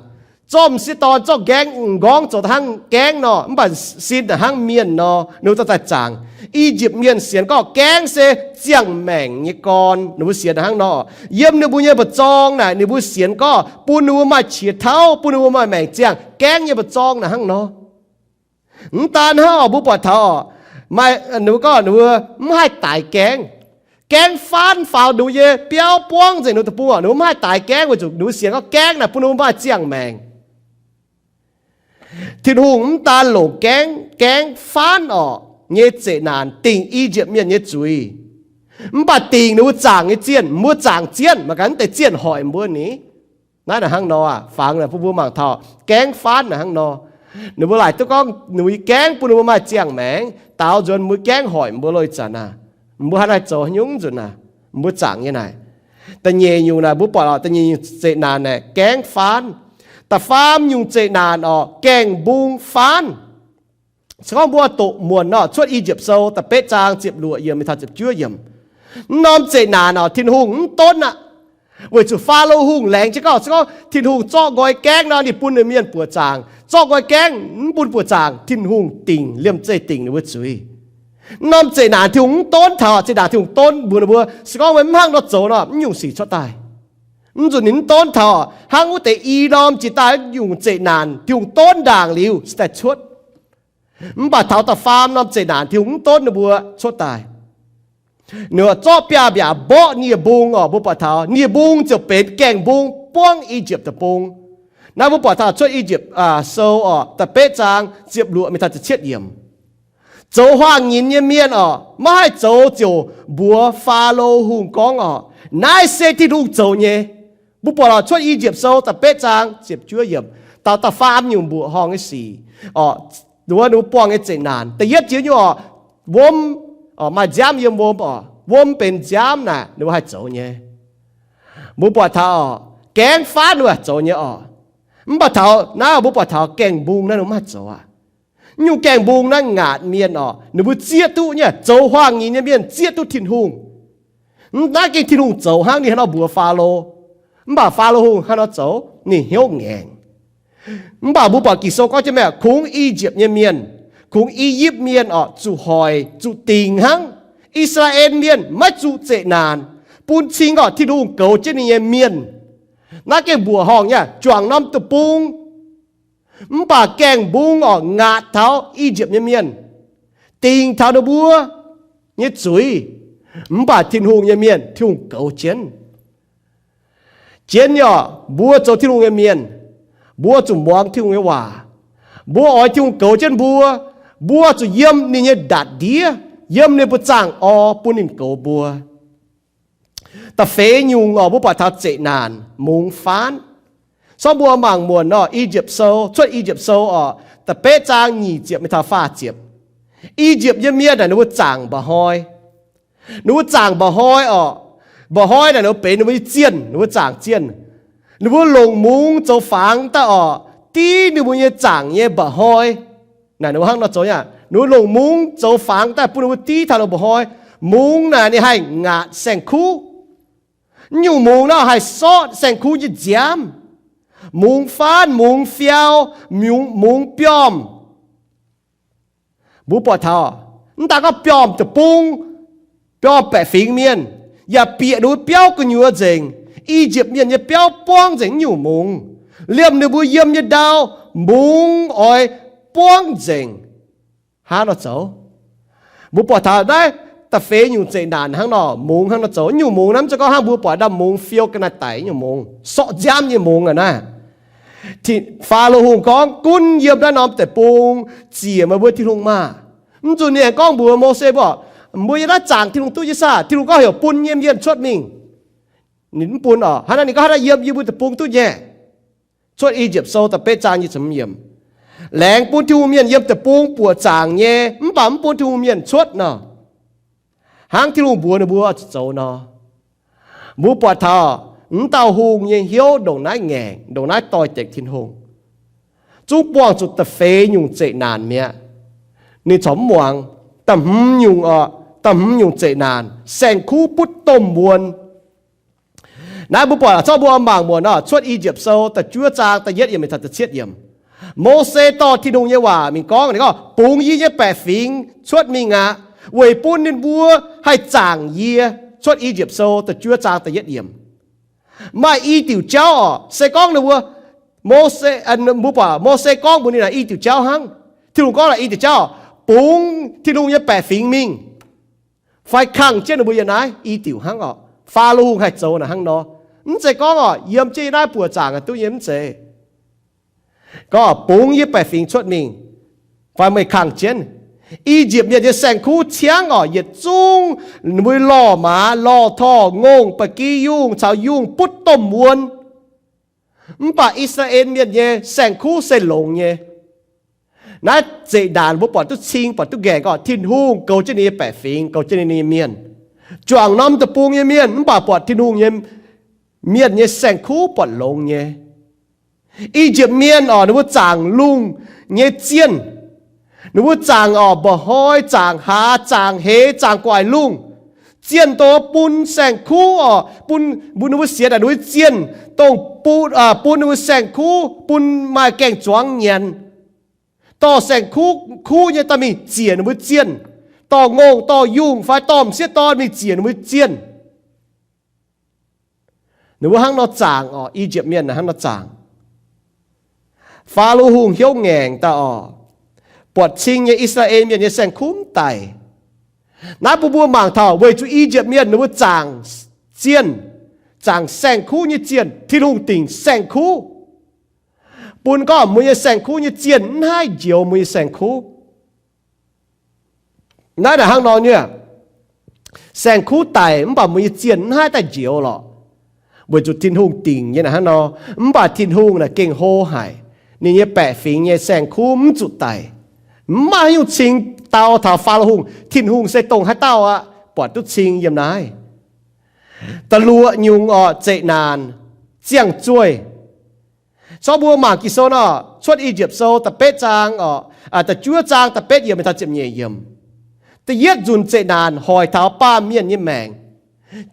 Zorqv m'sieqv dorn zorqv gaengv m'nqorngv zoux daaih hnangv gaengv nor, mv baac sin daaih hnangv mienh nor, ninh mbuo dorh daaih zaangc. I^yipv Mienh sienx gorngv gaengv se ziangh maengc nyei gorn. Ninh mbuo sienx daaih hnangv nor. Yiem ninh mbuo nyei mba'zorng naaic, ninh mbuo sienx gorngv bun ninh mbuo maaih qiex tauv, bun ninh mbuo maaih maengc ziangh. Gaengv nyei mba'zorng naaic hnangv nor. Mv daan hnangv oc, mbuo buatc taux oc, maaih ninh mbuo gorngv ninh mbuo mv haih daix gaengv. Gaengv faanv faaux ninh mbuo nyei biauv buangv nzengc ninh mbuo deic-bung oc, ninh mbuo mv haih daix gaengv weic zuqc ninh mbuo sienx gorngv gaengv naaic bun ninh mbuo maaih ziangh maengc. Tin-Hungh mv daan longc gaengv, gaengv faanv oc, nyei zeqc naanc dingc I^yipv Mienh nyei zuiz. Mv baac dingc ninh mbuo zaangc nyei zienh, mbuo zaangc zienh, mangc gaax mv deix zienh hoic mbuo ni. Naaiv naaic hnangv nor aqv. Fangx naaic bun mbuo mangc taux gaengv faanv naaic hnangv nor. Ninh mbuo laaic duqv gorngv ninh mbuo nyei gaengv bun ninh mbuo maaih ziangh maengc, daaux nzuonx mbuo gaengv hoic mbuo lo ih zanc aqv. Mbuo haaix nor zoux haaix nyungc nzunc aqv? Mbuo zaangc nyei naaic. Da'nyeic nyungc naaic mbuo buatc oc, da'nyeic nyungc zeqc naanc naaic gaengv faanv. Da'faam nyungc zeqc naanc oc, gaengh mbung faanv. Se gorngv mbuo doqc muonc nor, Cuotv I^yipv Sou da'betv zaang ziepc luoqc yiemc mingh taux ziepc juov yiemc. Mv norm zeqc naanc oc, Tin-Hungh mv donv aqv. Weic zuqc Faalo Hungh laengz jienv gorngv, se gorngv Tin-Hungh zorqv nqoi gaengv nor, ninh bun ninh mienh buoqc zaangc. Zorqv nqoi gaengv mv bun buoqc zaangc, Tin-Hungh dingc, liemh zeih dingc ninh mbuo zuiz. Mv norm zeqc naanc Tin-Hungh mv donv taux, zeqc naanc Tin-Hungh donv mbuox ninh mbuo, se gorngv meih mv hnangv nor zoux nor, mv nyungc sic cuotv daaih. Mv nzunc ninh mv donv taux hnangv wuov deix i norm jiex daaih nyungc zeqc naanc Tin-Hungh donv ndaangc liuz se daaih cuotv. Mv baac taux da'faam norm zeqc naanc Tin-Hungh mv donv ninh mbuo cuotv daaih. Ninh zorqv biaav-mbiaac mborqv nie-mbung oc, mbuo buatc taux nie-mbung ziouc benx gaengh mbung buangv I^yipv Deic-Bung. Naaiv mbuo buatc taux Cuotv I^yipv Sou oc, da'betv zaang ziepc luoqc mingh taux ziepc cietv yiemc. Zoux huaang-nyinz nyei mienh oc, maiv haih zoux ziouc mbuox Faalo Hungh gorngv oc, naaiv se Tin-Hungh zoux nyei. Mbuo buatc oc, Cuotv I^yipv Sou da'betv zaang ziepc juov yiemc, daux da'faam nyungc mbuoqc horngh nyei sic oc, wuov ninh mbuo buangh nyei zeqc naanc. Da'yietv jiex nyungc oc, wuom, maaih nziaamv yiem wuom oc, wuom benx nziaamv naaic ninh mbuo haih zoux nyei. Mbuo buatc taux oc, gaengv faanv ninh mbuo haih zoux nyei oc. Mv baac taux naaiv mbuo buatc taux gaengh mbung naaiv ninh mbuo maiv haih zoux aqv. Nyungc gaengh mbung naaiv ngaatc mienh oc, ninh mbuo zieqv duqv nyei, zoux huaang-nyinz nyei mienh zieqv duqv Tin-Hungh. Naaiv gengh Tin-Hungh zoux hnangv, ninh hnangv nor mbuox Faalo. Mv baac Faalo Hungh hnangv nor zoux, ninh hnyouv ngaengc. Mv baac mbuo buatc Ging-Sou gorngv jienv mienh, kungx I^yipv nyei mienh, kungx I^yipv mienh oc, zuqc hoic zuqc dingc hnangv. I^saa^laa^en Mienh maiv zuqc zeqc naanc, bun cing oc Tin-Hungh goux jienv ninh nyei mienh. Naaiv gengh mbuoqc horngh nyei, juangc norm deic-bung. Mv baac gaengh mbung oc, ngaatc taux I^yipv nyei mienh, dingc taux ninh mbuo nyei zuiz. Mv baac Tin-Hungh nyei mienh, Tin-Hungh goux jienv. Jienv nyei oc, mbuo zoux Tin-Hungh nyei mienh, mbuo zuqc muangx Tin-Hungh nyei waac. Mbuo oix Tin-Hungh goux jienv mbuo, mbuo zuqc yiem ninh nyei ndatc ndiev, yiem ninh mbuo zaangc orv bun ninh goux mbuo. Da'feix nyungc oc, mbuo buatc taux zeqc naanc mungz faanv. Sorng mbuo mangc muonc oc, I^yipv Sou, Cuotv I^yipv Sou oc, da'betv zaang nyic ziepc mingh taux faah ziepc. I^yipv nyei mienh naaic ninh mbuo zaangc mba'hnoi. Ninh mbuo zaangc mba'hnoi oc. Mba'hnoi naaic ninh mbuo benx ninh mbuo nyei zienh, ninh mbuo zaangc zienh. Ninh mbuo longc mungz zoux fangx daaih oc, div ninh mbuo nyei zaangc nyei mba'hnoi. Naaic ninh mbuo hnangv nor zoux nyei. Ninh mbuo longc mungz zoux fangx daaih bun ninh mbuo div taux longc mba'hnoi. Mungz naaic ninh haih ngaatc saeng-kuv. Nyungc mungz naaiv haih sortv saeng-kuv nyei nziaamv. Mungz faanv, mungz fiau, mungz biomv. Mbuo buatc taux, mv daaih gorngv biomv deic-bung, biomv baeqc fingx mienh, yaac bieqc ninh mbuo biauv gu'nyuoz nzengc. I^yipv Mienh nyei biauv buangv nzengc nyungc mungz. Liemh ninh mbuo yiem nyei ndau, mungz oix buangv nzengc. Hnangv nor zoux. Mbuo buatc taux naaiv da'feix nyungc zeqc naanc hnangv nor, mungz hnangv nor zoux. Nyungc mungz naaiv mv zeiz gorngv hnangv mbuo buatc ndau mungz fiou ga'naaiv daic nyungc mungz, sortv nziaamv nyei mungz aqv naaiv. Faalo Hungh gorngv, gunv yiem naaiv norm deic-bung ziec meih mbuo Tin-Hungh maah! Mv zuqc ninh aengx gorngv mbuox Mose mbuo, mbuo yiem naaiv zaangc Tin-Hungh duqv nyei saah? Tin-Hungh gorngv heuc bun nyei mienh cuotv mingh. Ninh mv bun oc. Hnangv naaiv ninh gorngv hnangv naaiv yiem yie mbuo deic-bung duqv nyei. Cuotv I^yipv Sou da'betv zaang nyic ziepc hmz yiemc. Laengz bun Tin-Hungh mienh yiem deic-bung buoqc zaangc nyei, mv baac mv bun Tin-Hungh mienh cuotv nor. Hnangv Tin-Hungh mbuox ninh mbuo zuqc zoux nor. Mbuo buatc taux mv dauh hungh nyei hnyouv ndongc naaiv ngaengc, ndongc naaiv doix-dekc Tin-Hungh. Zungv buangh zuqc da'feix nyungc zeqc naanc mi'aqv. Ninh corc mv muangx. Da'hmz nyungc, da'hmz nyungc zeqc naanc, saeng-kuv butv domh wuon. Naaiv mbuo buatc zorqv mbuo mangc muonc nor, Cuotv I^yipv Sou da'juov zaang da'yietv yiemc mingh taux da'cietv yiemc. Mose dorh Tin-Hungh nyei waac mingh gorngv, ninh gorngv, bungx yie nyei baeqc fingx cuotv mingh aqv, weic bun ninh mbuo haih zaangc yie. Cuotv I^yipv Sou da'juov zaang da'yietv yiemc. Maaih i diuc jauv oc, se gorngv ninh mbuo, Mose, mbuo buatc Mose gorngv mbuox ninh naaic i diuc jauv hnangv. Tin-Hungh gorngv naaic i diuc jauv, bungx Tin-Hungh nyei baeqc fingx mingh, fai kangh jienv ninh mbuo yiem naaiv i diuc hnangv oc. Faalo Hungh haih zoux naaic hnangv nor. Mv zeiz gorngv oc, yiem jienv yiem naaiv buoqc zaangc duqv nyei, mv zeiz. Gorngv bungx yie baeqc fingx cuotv mingh, fai meih kangh jienv. I^yipv Mienh nyei saeng-kuv ciangv oc, yietc zungv ninh mbuo lorh maaz, lorh torh, ngongh, ba'gi yungh caux yungh butv domh wuon. Mv baac I^saa^laa^en Mienh nyei saeng-kuv se longx nyei. Naaiv zeqc naanc mbuo buatc duqv cing, buatc duqv ngaengc gorngv Tin-Hungh goux jienv ninh nyei baeqc fingx, goux jienv ninh nyei mienh. Juangc norm deic-bung nyei mienh mv baac buatc Tin-Hungh nyei mienh nyei saeng-kuv buatc longx nyei. I^yipv Mienh orqc, ninh mbuo zaangc lungh nyei zienh. Ninh mbuo zaangc orqc, mba'hnoi, zaangc hlaax, zaangc hleix, zaangc gu'nguaaic lungh. Zienh dongh bun saeng-kuv orqc, bun, bun ninh mbuo sienx aqc, ninh mbuo zienh dongh bun, bun ninh mbuo saeng-kuv, bun maaih gaeng-zuangx nyanc. Dorh saeng-kuv, kuv nyei daaih mingh ziec ninh mbuo zienh. Dorh ngongh, dorh yungh fai dorh m'sieqv dorn mingh ziec ninh mbuo zienh. Ninh mbuo hnangv nor zaangc orqc, I^yipv Mienh hnangv nor zaangc. Faalo Hungh hnyouv ngaengc daaih orqc, buatc cing nyei I^saa^laa^en Mienh nyei saeng-kuv mv daic. Naaiv bun mbuo mangc taux weic zuqc I^yipv Mienh ninh mbuo zaangc zienh, zaangc saeng-kuv nyei zienh, Tin-Hungh dingc saeng-kuv, bun gorngv mbuo nyei saeng-kuv nyei zienh mv haih njoux mbuo nyei saeng-kuv. Naaiv naaic hnangv nor nyei, saeng-kuv daic mv baac mbuo nyei zienh mv haih daaih njoux lorqc, weic zuqc Tin-Hungh dingc nyei naaic hnangv nor. Mv baac Tin-Hungh naaic gengh hlo haic, ninh nyei baeqc fingx nyei saeng-kuv mv zuqc daic. Mv maaih haaix nyungc cing dau taux Faalo Hungh. Tin-Hungh se dongh haaix dauh aqv, buatc duqv cing yiem naaiv. Da'luoqc nyungc orqc, zeqc naanc, ziangh zueih. Corc mbuo mangc Ging-Sou nor, Cuotv I^yipv Sou da'betv zaang orqc, da'juov zaang da'betv yiemc mingh taux ziepc nyeic yiemc. Da'yietv nzunc zeqc naanc hoic taux baamh mienh nyei maengc.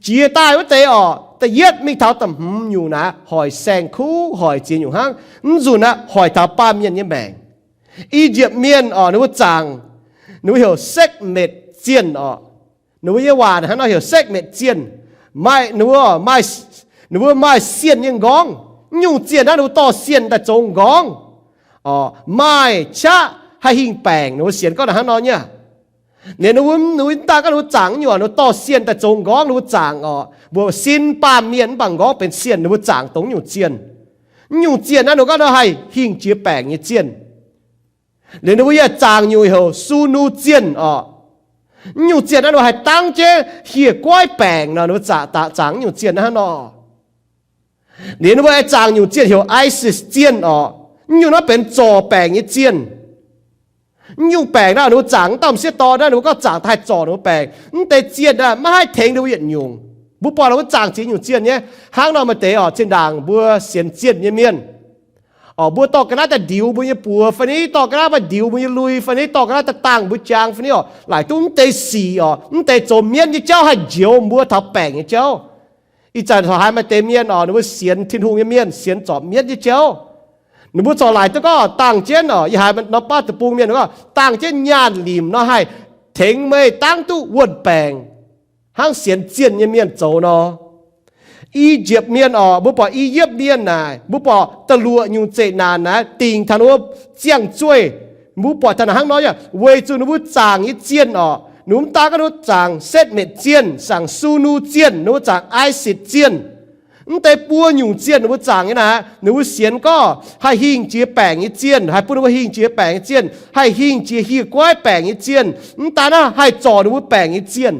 Jiex daaih wuov deix orqc, da'yietv mingh taux da'hmz nyungc naaic hoic saeng-kuv, hoic ziex nyungc hnangv. Mv nzunc aqv, hoic taux baamh mienh nyei maengc. I^yipv Mienh orqc, ninh mbuo zaangc, ninh mbuo heuc Sekv^metc Zienh orqc. Ninh mbuo nyei waac hnangv nor heuc Sekv^metc Zienh. Maaih, ninh mbuo maaih, ninh mbuo maaih sienh nyei nqorngv. Mv nyungc zienh naaiv ninh mbuo dorh sienh daaih zoux nqorngv. Orqc, maaih qaqv haih hingh baengc, ninh mbuo sienx gorngv naaic hnangv nor nyei. Ninh mbuo, ninh mbuo mv daan gorngv ninh mbuo zaangc nyungc, ninh mbuo dorh sienh daaih zoux nqorngv, ninh mbuo zaangc orqc, mbuo sin baamh mienh mv baac nqorngv benx sienh, ninh mbuo zaangc dongh nyungc zienh. Mv nyungc zienh naaiv ninh mbuo gorngv nor haih hingh jiex baengc nyei zienh. Liuz ninh mbuo yaac zaangc nyungc heuc Sunu Zienh orqc. Mv nyungc zienh naaiv ninh mbuo haih dangv jienv hieh guaiv baengc nor, ninh mbuo zaangc, zaangc mv nyungc zienh naaiv hnangv nor. Liuz ninh mbuo aengx zaangc nyungc zienh heuc Isis Zienh orqc. Mv nyungc naaiv benx zorc baengc nyei zienh. Mv nyungc baengc naaiv ninh mbuo zaangc, mv dauh m'sieqv dorn naaiv ninh mbuo gorngv zaangc daaih haih zorc ninh mbuo baengc. Mv deix zienh naaiv maiv haih tengx ninh mbuo yietc nyungc. Mbuo buatc ninh mbuo zaangc ziex nyungc zienh nyei. Hnangv nor maaih deix orqc, zinh ndaangc mbuo sienx zienh nyei mienh orqc, mbuo dorh ga'naaiv daaih ndiux mbuo nyei buoz fai ni, dorh ga'naaiv daaih ndiux mbuo nyei lui fai ni, dorh ga'naaiv daaih dangh mbuo jaang fai ni orqc, laaic duqv mv deix sic orqc, mv deix zoux mienv nyei jauv haih njoux mbuo taux baengc nyei jauv. Ih zanc corc haiz maaih deix mienh orqc, ninh mbuo sienx Tin-Hungh nyei mienh sienx zorc mienv nyei jauv. Ninh mbuo corc laaic duqv gorngv dangh jienv orqc, yie haiz nor baav deic-bung mienh gorngv dangh jienv nyaanh limc nor haih tengx meih dangv duqv wuonh baengc, hnangv sienx zienh nyei mienh zoux nor. I^yipv Mienh orqc, mbuo buatc I^yipv Mienh naaic, mbuo buatc da'luoqc nyungc zeqc naanc naaiv dingc taux ninh mbuo ziangh zueih. Mbuo buatc taux naaic hnangv nor yaac weic zuqc ninh mbuo zaangc nyei zienh orqc, ninh mbuo mv daan gorngv ninh mbuo zaangc Setv^metc Zienh, zaangc Sunu Zienh, ninh mbuo zaangc Isis Zienh. Mv deix buo nyungc zienh ninh mbuo zaangc nyei naaic, ninh mbuo sienx gorngv haih hingh jiex baengc nyei zienh, haih bun ninh mbuo hingh jiex baengc nyei zienh, haih hingh jiex hieh guaiv baengc nyei zienh. Mv daan naaiv haih zorc ninh mbuo baengc nyei zienh.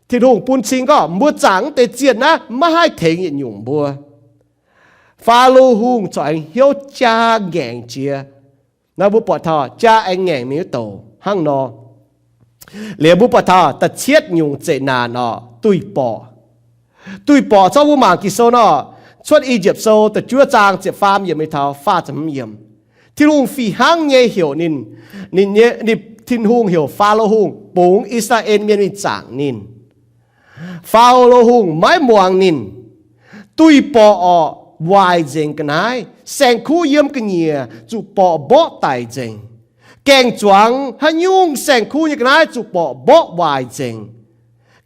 Tin-Hungh bun cing gorngv mbuo zaangc mv deix zienh naaiv maiv haih tengx yietc nyungc mbuo. Faalo Hungh corc aengx hnyouv jaa ngaengc jiex. Naaiv mbuo buatc taux jaa aengx ngaengc mingh wuov douc hnangv nor. Liuz mbuo buatc taux da'cietv nyungc zeqc naanc orqc, duih borqc. Duih borqc corc mbuo mangc Ging-Sou nor, Cuotv I^yipv Sou da'juov zaang ziepc faam yiemc mingh taux faah ziepc hmz yiemc. Tin-Hungh fih hnangv nyei heuc ninh, ninh nyei, ninh, Tin-Hungh heuc Faalo Hungh bungx I^saa^laa^en Mienh mingh zaangc ninh. Faalo Hungh maiv muangx ninh. Duih borqc orqc, waaic nzengc ga'naaiv. Saeng-kuv yiem ga'nyiec zuqc borqc mborqv daic nzengc. Gaeng-zuangx haaix nyungc saeng-kuv nyei ga'naaiv zuqc borqc mborqv waaic nzengc.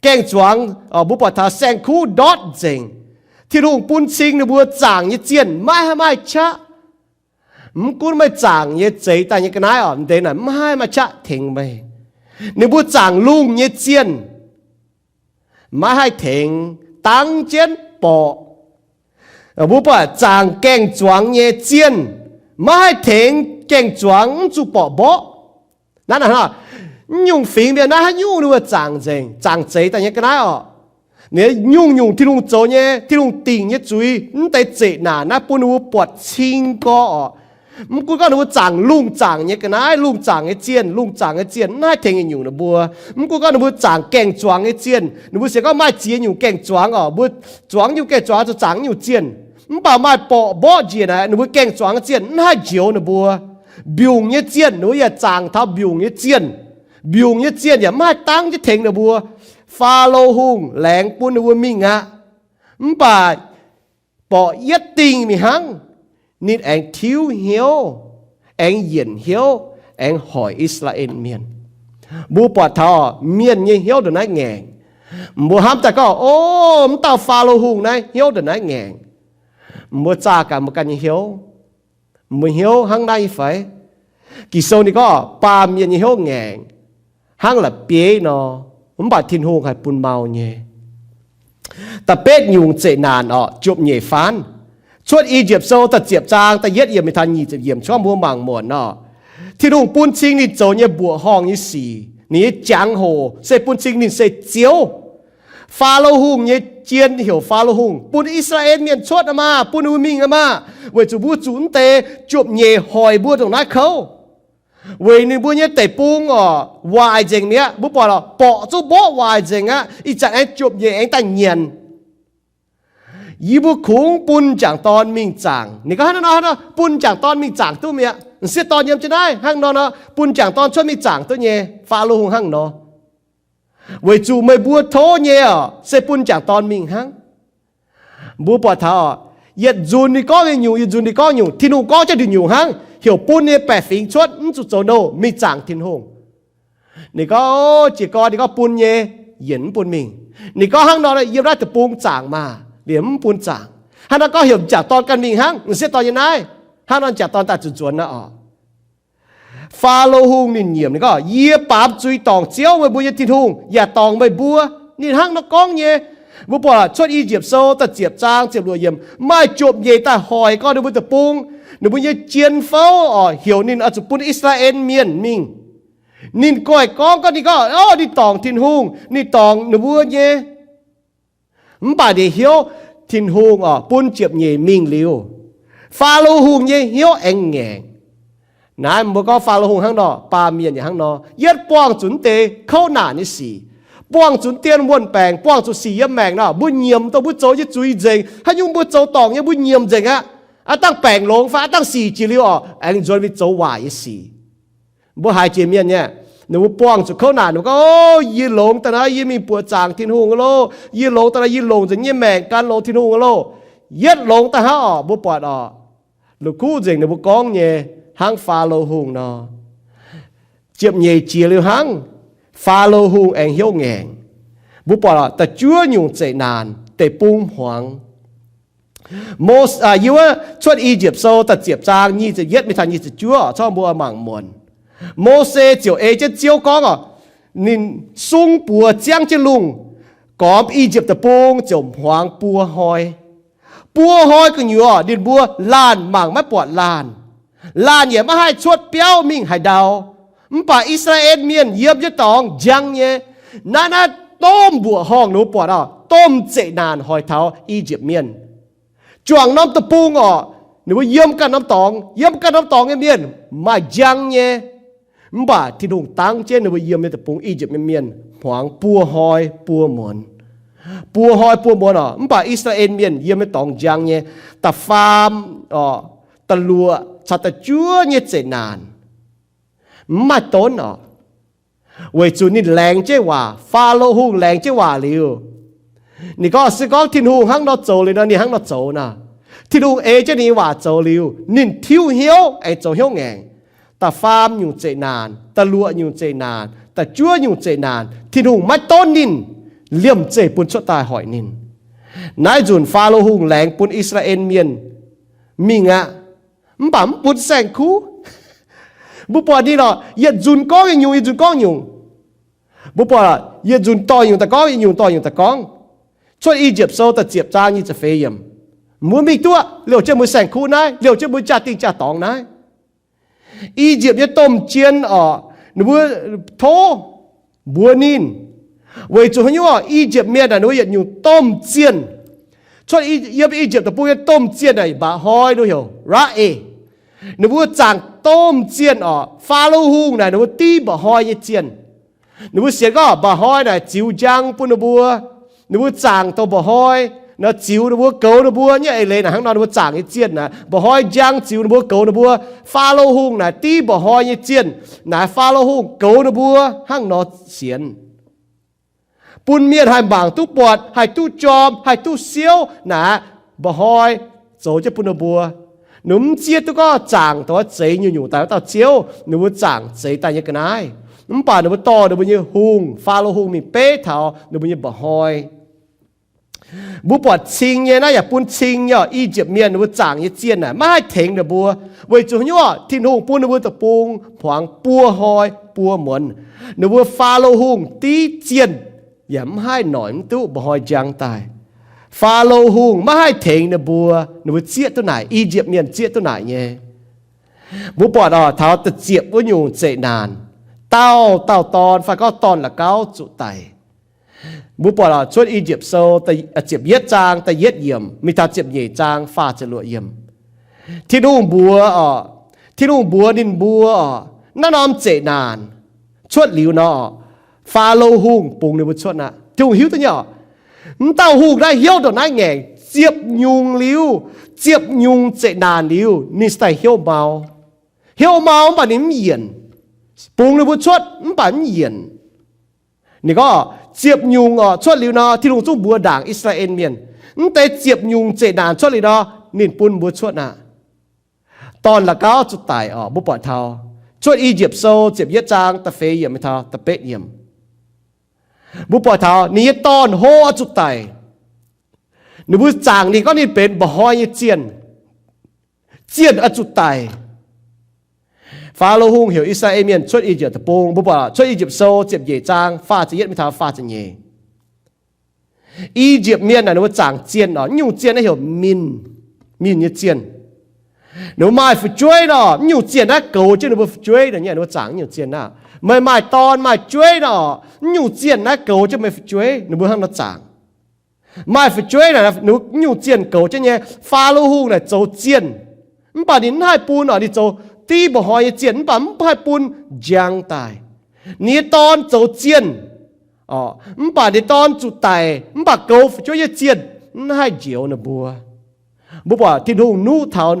Gaeng-zuangx, mbuo buatc taux saeng-kuv ndortv nzengc. Tin-Hungh bun cing ninh mbuo zaangc nyei zienh maiv haih maaih qaqv. Mv gunv meih zaangc nyei zeix daaih nyei ga'naaiv orqc, deix naaic maiv haih maaih qaqv tengx meih. Ninh mbuo zaangc lungh nyei zienh maiv haih tengx, dangv jienv borqc. Mbuo buatc zaangc gaeng-zuangx nyei zienh maiv haih tengx, gaeng-zuangx mv zuqc borqc mborqv. Naaiv, naaiv, mv nyungc fingx mienh naaiv haaix nyungc ninh mbuo zaangc nzengc, zaangc zeix daaih nyei ga'naaiv orqc. Ninh nyungc-nyungc Tin-Hungh zoux nyei, Tin-Hungh dingc nyei zuiz, mv deix zeqc naanc naaiv bun ninh mbuo buatc cing gorx orqc. Mv gunv gorngv ninh mbuo zaangc lungh zaangc nyei ga'naaiv, lungh zaangc nyei zienh, lungh zaangc nyei zienh mv haih tengx yietc nyungc ninh mbuo. Mv gunv gorngv ninh mbuo zaangc gaeng-zuangx nyei zienh, ninh mbuo sienx gorngv maaih ziex nyungc gaeng-zuangx oc, mbuo zuangx nyungc gaeng-zuangx zuqc zaangc nyungc zienh. Mv baac maaih borqc mborqv njiec naaic ninh mbuo gaeng-zuangx nyei zienh mv haih njoux ninh mbuo. Mbiungc nyei zienh ninh mbuo yaac zaangc taux mbiungc nyei zienh. Mbiungc nyei zienh yaac mv haih dangv jienv tengx ninh mbuo. Faalo Hungh laengz bun ninh mbuo mingh aqv. Mv baac borqc yietv dingh mingh hnangv, ninh aengx tiuv hnyouv, aengx yienc hnyouv, aengx hoic I^saa^laa^en Mienh. Mbuo buatc taux mienh nyei hnyouv ndongc naaiv ngaengc. Mbuo hnamv daaih gorngv, o, mv dauh Faalo Hungh naaiv hnyouv ndongc naaiv ngaengc. Mbuo zaah gaax mbuo ganh nyei hnyouv. Mbuo hnyouv hnangv naaiv nyei fai? Ging-Sou ninh gorngv baamh mienh nyei hnyouv ngaengc hnangv la'bieiv nor, mv baac Tin-Hungh haih bun mau nyei. Da'betv nyungc zeqc naanc orqc, jopv-nyeic faanv. Cuotv I^yipv Sou da'ziepc zaang da'yietv yiemc mingh taux nyic ziepc yiemc, cuotv mbuo mangc muonc orqc. Tin-Hungh bun cing ninh zoux nyei mbuoqc horngh nyei sic, ninh nyei jangx-hoc se bun cing ninh se Ziouv. Faalo Hungh nyei jien heuc Faalo Hungh bun I^saa^laa^en Mienh cuotv aqv maah, bun ninh mbuo mingh aqv maah, weic zuqc mbuo zuqc mv deix jopv-nyeic hoic mbuo ndongc naaiv kouv. Weic ninh mbuo nyei deic-bung orqc, waaic nzengc mi'aqv. Mbuo buatc lorqc, borqc zungv mborqv waaic nzengc aqv. Ih zanc aengx jopv-nyeic aengx daaih nyanc. Yie mbuo kungx bun m'jangc dorn mingh zaangc. Ninh gorngv hnangv nor, bun m'jangc dorn mingh zaangc duqv mi'aqv. M'sieqv dorn yiem jienv naaiv hnangv nor nor, bun m'jangc dorn cuotv mingh zaangc duqv nyei. Faalo Hungh hnangv nor. Weic zuqc meih mbuo tov nyei orqc, se bun m'jangc dorn mingh hnangv. Mbuo buatc taux orqc, yietc nzunc ninh gorngv nyungc, yietc nzunc ninh gorngv nyungc, Tin-Hungh gorngv jienv nduqc nyungc hnangv, heuc bun nyei baeqc fingx cuotv, mv zuqc zoux nouh, mingh zaangc Tin-Hungh. Ninh gorngv, o, jiez gorn ninh gorngv bun nyei, yienc mv bun mingh. Ninh gorngv hnangv nor, yiem naaiv deic-bung zaangc maah, liemh mv bun zaangc. Hnangv nor gorngv heuc m'jangc dorn ganh mingh hnangv, m'sieqv dorn nyei naaiv. Hnangv nor m'jangc dorn daaih zuqc nzuonx naaiv orqc. Faalo Hungh ninh nyiemc, ninh gorngv, yie baamz zuiz dorngc Ziouv, meih mbuo nyei Tin-Hungh, yaac dorngc meih mbuo. Ninh hnangv nor gorngv nyei. Mbuo buatc Cuotv I^yipv Sou da'ziepc zaang ziepc luoqc yiemc, maaih jopv-nyeic daaih hoic gorn ninh mbuo deic-bung, ninh mbuo nyei jien fouv orqc, heuc ninh oix zuqc bun I^saa^laa^en Mienh mingh. Ninh goiv gorngv gorngv, ninh gorngv, o, ninh dorngc Tin-Hungh, ninh dorngc ninh mbuo nyei. Mv baac ninh hnyouv Tin-Hungh orqc, bun jopv-nyeic mingh liuz, Faalo Hungh nyei hnyouv aengx ngaengc. Naaiv mbuo gorngv Faalo Hungh hnangv nor, baamh mienh yaac hnangv nor, yietv buangh zuqc deix kouv naanc nyei sic, buangh zuqc dien wuon-baengc, buangh zuqc sic yiem maengc nor, mbuo nyiemc dongh mbuo zoux nyei zuiz nzengc. Haaix nyungc mbuo zoux dorngc nyei mbuo nyiemc nzengc aqv. Aav dangh baengc longx fai aav dangh sic jiex liuz orqc, aengx nzuonx mingh zoux waaic nyei sic. Mbuo haiz jiex mienh nyei, ninh mbuo buangh zuqc kouv naanc, ninh mbuo gorngv, o, yie longx daaih naaiv yie mingh buoqc zaangc Tin-Hungh loh. Yie longx daaih naaiv yie longc nzengc nyei maengc gan longx Tin-Hungh loh. Yietv longx daaih hnangv orqc, mbuo buatc orqc, la'kuqv nzengc ninh mbuo gorngv nyei, hnangv Faalo Hungh nor. Jopv-nyeic jiex liuz hnangv, Faalo Hungh aengx hnyouv ngaengc. Mbuo buatc orqc, da'juov nyungc zeqc naanc, deic-bung hmuangx. Mose, yie wuov Cuotv I^yipv Sou da'ziepc zaang nyic ziepc yietv mingh taux nyic ziepc juov, corc mbuo mangc muonc. Mose ziouc ei jienv Ziouv gorngv orqc, ninh sung buoz ziangv jienv lungh, gormx I^yipv Deic-Bung ziouc hmuangx buo hnoi. Buo hnoi gu'nyuoz ninh mbuo laanh mangc maiv buatc laanh. Laanh yaac maiv haih cuotv biauv mingh haaix ndau. Mv baac I^saa^laa^en Mienh yiem nyei dorngx njang nyei. Naaiv naaiv domh mbuoqc horngh ninh mbuo buatc orqc, domh zeqc naanc hoic taux I^yipv Mienh. Juangc norm deic-bung orqc, ninh mbuo yiem ganh norm dorngx, yiem ganh norm dorngx nyei mienh maaih njang nyei. Mv baac Tin-Hungh dangv jienv ninh mbuo yiem nyei deic-bung I^yipv nyei mienh hmuangx buo hnoi buo muonz. Buo hnoi buo muonz orqc, mv baac I^saa^laa^en Mienh yiem nyei dorngx njang nyei. Da'faam orqc, da'luoqc caux da'juov nyei zeqc naanc mv maaih donv orqc. Weic zuqc ninh laengz jienv waac, Faalo Hungh laengz jienv waac liuz, ninh gorngv, se gorngv Tin-Hungh hnangv nor zoux liuz nor, ninh hnangv nor zoux nor. Tin-Hungh ei jienv ninh nyei waac zoux liuz, ninh tiuv hnyouv aengx zoux hnyouv ngaengc. Da'faam nyungc zeqc naanc, da'luoqc nyungc zeqc naanc, da'juov nyungc zeqc naanc, Tin-Hungh maiv donv ninh, liemh zeih bun cuotv daaih hoic ninh. Naaiv nzunc Faalo Hungh laengz bun I^saa^laa^en Mienh mingh aqv. Mv baac mv bun saeng-kuv. Mbuo buatc ninh orqc, yietc nzunc gorngv yietc nyungc, yietc nzunc gorngv nyungc. Mbuo buatc yietc nzunc dorh nyungc daaih gorngv, yietc nyungc dorh nyungc daaih gorngv. Cuotv I^yipv Sou da'ziepc zaang nyic ziepc feix yiemc. Mbuo mingh duqv liouh jienv mbuo saeng-kuv naaiv, liouh jienv mbuo jaa-dingh jaa-dorngx naaiv. I^yipv nyei domh jien orqc, ninh mbuo tov mbuox ninh, weic zuqc haaix nyungc orqc, I^yipv Mienh naaic ninh mbuo yietc nyungc domh zienh. Cuotv yiem I^yipv Deic-Bung nyei domh zienh naaic mba'hnoi ninh heuc Ra^en. Ninh mbuo zaangc domh zienh orqc. Faalo Hungh naaic ninh mbuo div mba'hnoi nyei zienh. Ninh mbuo sienx gorngv mba'hnoi naaic ziux njang bun ninh mbuo. Ninh mbuo zaangc douz mba'hnoi nor ziux ninh mbuo, goux ninh mbuo nyei. Eix leiz naaic hnangv nor ninh mbuo zaangc nyei zienh naaic, mba'hnoi njang ziux ninh mbuo, goux ninh mbuo. Faalo Hungh naaic div mba'hnoi nyei zienh. Naaic Faalo Hungh goux ninh mbuo hnangv nor sienx, bun mienh haih mangc duqv buatc, haih duqv jorm, haih duqv siouv. Naaic mba'hnoi zoux jienv bun ninh mbuo. Ninh mv zieqv duqv gorngv zaangc douz zeix nyungc-nyungc daaih wuov dauh ziouv, ninh mbuo zaangc zeix daaih nyei ga'naaiv. Mv baac ninh mbuo dorh ninh mbuo nyei hungh, Faalo Hungh, mingh beiv taux ninh mbuo nyei mba'hnoi. Mbuo buatc cing nyei naaiv yaac bun cing nyei orqc. I^yipv Mienh ninh mbuo zaangc nyei zienh naaic maiv haih tengx ninh mbuo, weic zuqc haaix nyungc? Tin-Hungh bun ninh mbuo deic-bung hmuangx buo hnoi buo muonz. Ninh mbuo Faalo Hungh div zienh yaac mv haih noic mv duqv mba'hnoi njang daaih. Faalo Hungh maiv haih tengx ninh mbuo. Ninh mbuo zieqv duqv naaic, I^yipv Mienh zieqv duqv naaic nyei. Mbuo buatc orqc, taux da'ziepc wuov nyungc zeqc naanc, dauh dauh dorn fai gorngv dorn la'gauv zuqc daic. Mbuo buatc orqc, Cuotv I^yipv Sou ziepc yietv zaang da'yietv yiemc mingh taux ziepc nyeic zaang faah ziepc luoqc yiemc. Tin-Hungh mbuox orqc, Tin-Hungh mbuox ninh mbuo orqc, naaiv norm zeqc naanc cuotv liuz nor, Faalo Hungh bungx ninh mbuo cuotv aqv. Tin-Hungh hiuv duqv nyei orqc. Mv dauh hungh naaiv hnyouv ndongc naaiv ngaengc, ziepc nyungc liuz, ziepc nyungc zeqc naanc liuz, ninh se daaih hnyouv mau. Hnyouv mau mv baac ninh mv yienc. Bungx ninh mbuo cuotv mv baac mv yienc. Ninh gorngv ziepc nyungc orqc cuotv liuz nor, Tin-Hungh zungv mbuox ndaangc I^saa^laa^en Mienh, mv deix ziepc nyungc zeqc naanc cuotv liuz nor, ninh bun mbuo cuotv aqv. Dorn la'gauv zuqc daic orqc. Mbuo buatc taux Cuotv I^yipv Sou ziepc yietv zaang da'feix yiemc mingh taux da'betv yiemc. Mbuo buatc taux ninh nyei dorn-hlo oix zuqc daic. Ninh mbuo zaangc ninh gorngv ninh benx mba'hnoi nyei zienh. Zienh oix zuqc daic. Faalo Hungh heuc I^saa^laa^en Mienh cuotv I^yipv Deic-Bung. Mbuo buatc Cuotv I^yipv Sou ziepc nyeic zaang faah ziepc yietv mingh taux faah ziepc nyeic. I^yipv Mienh naaic ninh mbuo zaangc zienh orqc. Naaiv nyungc zienh naaiv heuc Min, Min nyei zienh. Ninh mbuo maaih fu'jueiv nor, naaiv nyungc zienh naaiv goux jienv ninh mbuo fu'jueiv nor nyei. Ninh mbuo zaangc naaiv nyungc zienh naaiv, meih maaih dorn maaih jueiv nor, naaiv nyungc zienh naaiv goux jienv meih fu'jueiv. Ninh mbuo hnangv nor zaangc. Maaih fu'jueiv naaic, naaiv nyungc zienh goux jienv nyei. Faalo Hungh naaic zoux zienh, mv baac ninh mv haih bun orqc. Ninh zoux div mba'hnoi nyei zienh mv baac mv haih bun njang daaih. Ninh nyei dorn zoux zienh, mv baac ninh dorn zuqc daic, mv baac goux fu'jueiv nyei zienh mv haih njoux ninh mbuo. Mbuo buatc Tin-Hungh nuqv taux,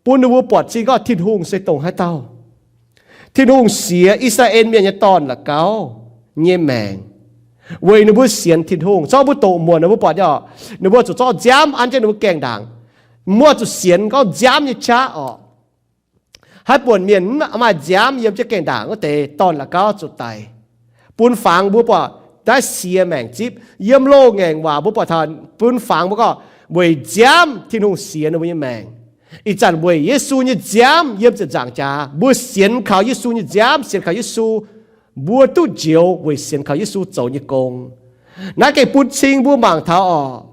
bun ninh mbuo buatc cing gorngv Tin-Hungh se dongh haaix dauh. Tin-Hungh siex I^saa^laa^en Mienh nyei dorn la'gauv nyei maengc weic ninh mbuo sienx Tin-Hungh. Zorqv mbuo doqc muonc mbuo buatc nyei orqc, ninh mbuo zuqc zorqv nziaamv an jienv ninh mbuo gaengh ndaangc. Mbuo zuqc sienx gorngv nziaamv nyei qaqv orqc. Haaix buonc mienh maaih nziaamv yiem jienv gaengh ndaangc wuov deix, dorn la'gauv zuqc daic. Bun fangx mbuo buatc naaiv siex maengc zipv. Yiem loz-ngaengc waac mbuo buatc taux bun fangx mbuo gorngv weic nziaamv Tin-Hungh siex ninh mbuo nyei maengc. Ih zanc weic Yesu nyei nziaamv yiem ziepc nzaangc jaax, mbuo sienx kaux Yesu nyei nziaamv, sienx kaux Yesu, mbuo duqv njoux weic sienx kaux Yesu zoux nyei gong. Naaiv gengh bun cing mbuo mangc taux orqc.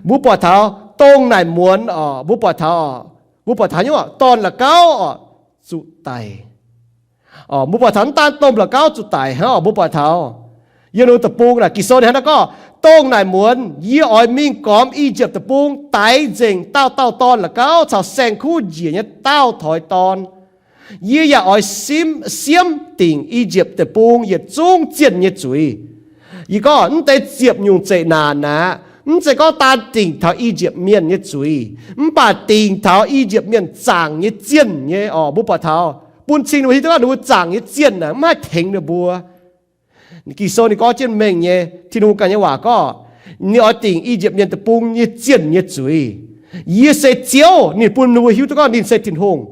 Mbuo buatc taux dongh naaic muonz orqc, mbuo buatc taux, mbuo buatc taux nyungc dorn la'gauv orqc, zuqc daic. Mbuo buatc taux mv daan domh la'gauv zuqc daic hnangv orqc. Mbuo buatc taux yiem ninh deic-bung naaic Ging-Sou ninh hnangv naaiv gorngv, dongh naaic muonz yie oix mingh gormx I^yipv Deic-Bung daix nzengc dauh dauh dorn la'gauv caux saeng-kuv njiec nyei dauh toix dorn. Yie yaac oix siemv dingc I^yipv Deic-Bung yietc zungv zienh nyei zuiz. Yie gorngv mv deix ziepc nyungc zeqc naanc aqv, mv zeiz gorngv daan dingc taux I^yipv Mienh nyei zuiz, mv baac dingc taux I^yipv Mienh zaangc nyei zienh nyei orqc. Mbuo buatc taux bun cing ninh mbuo hiuv duqv gorngv ninh mbuo zaangc nyei zienh aeqv, mv haih tengx ninh mbuo. Ging-Sou ninh gorngv jienv mengh nyei, Tin-Hungh ganh nyei waac gorngv, ninh oix dingc I^yipv Mienh Deic-Bung nyei zienh nyei zuiz. Yie se Ziouv. Ninh bun ninh mbuo hiuv duqv gorngv ninh se Tin-Hungh.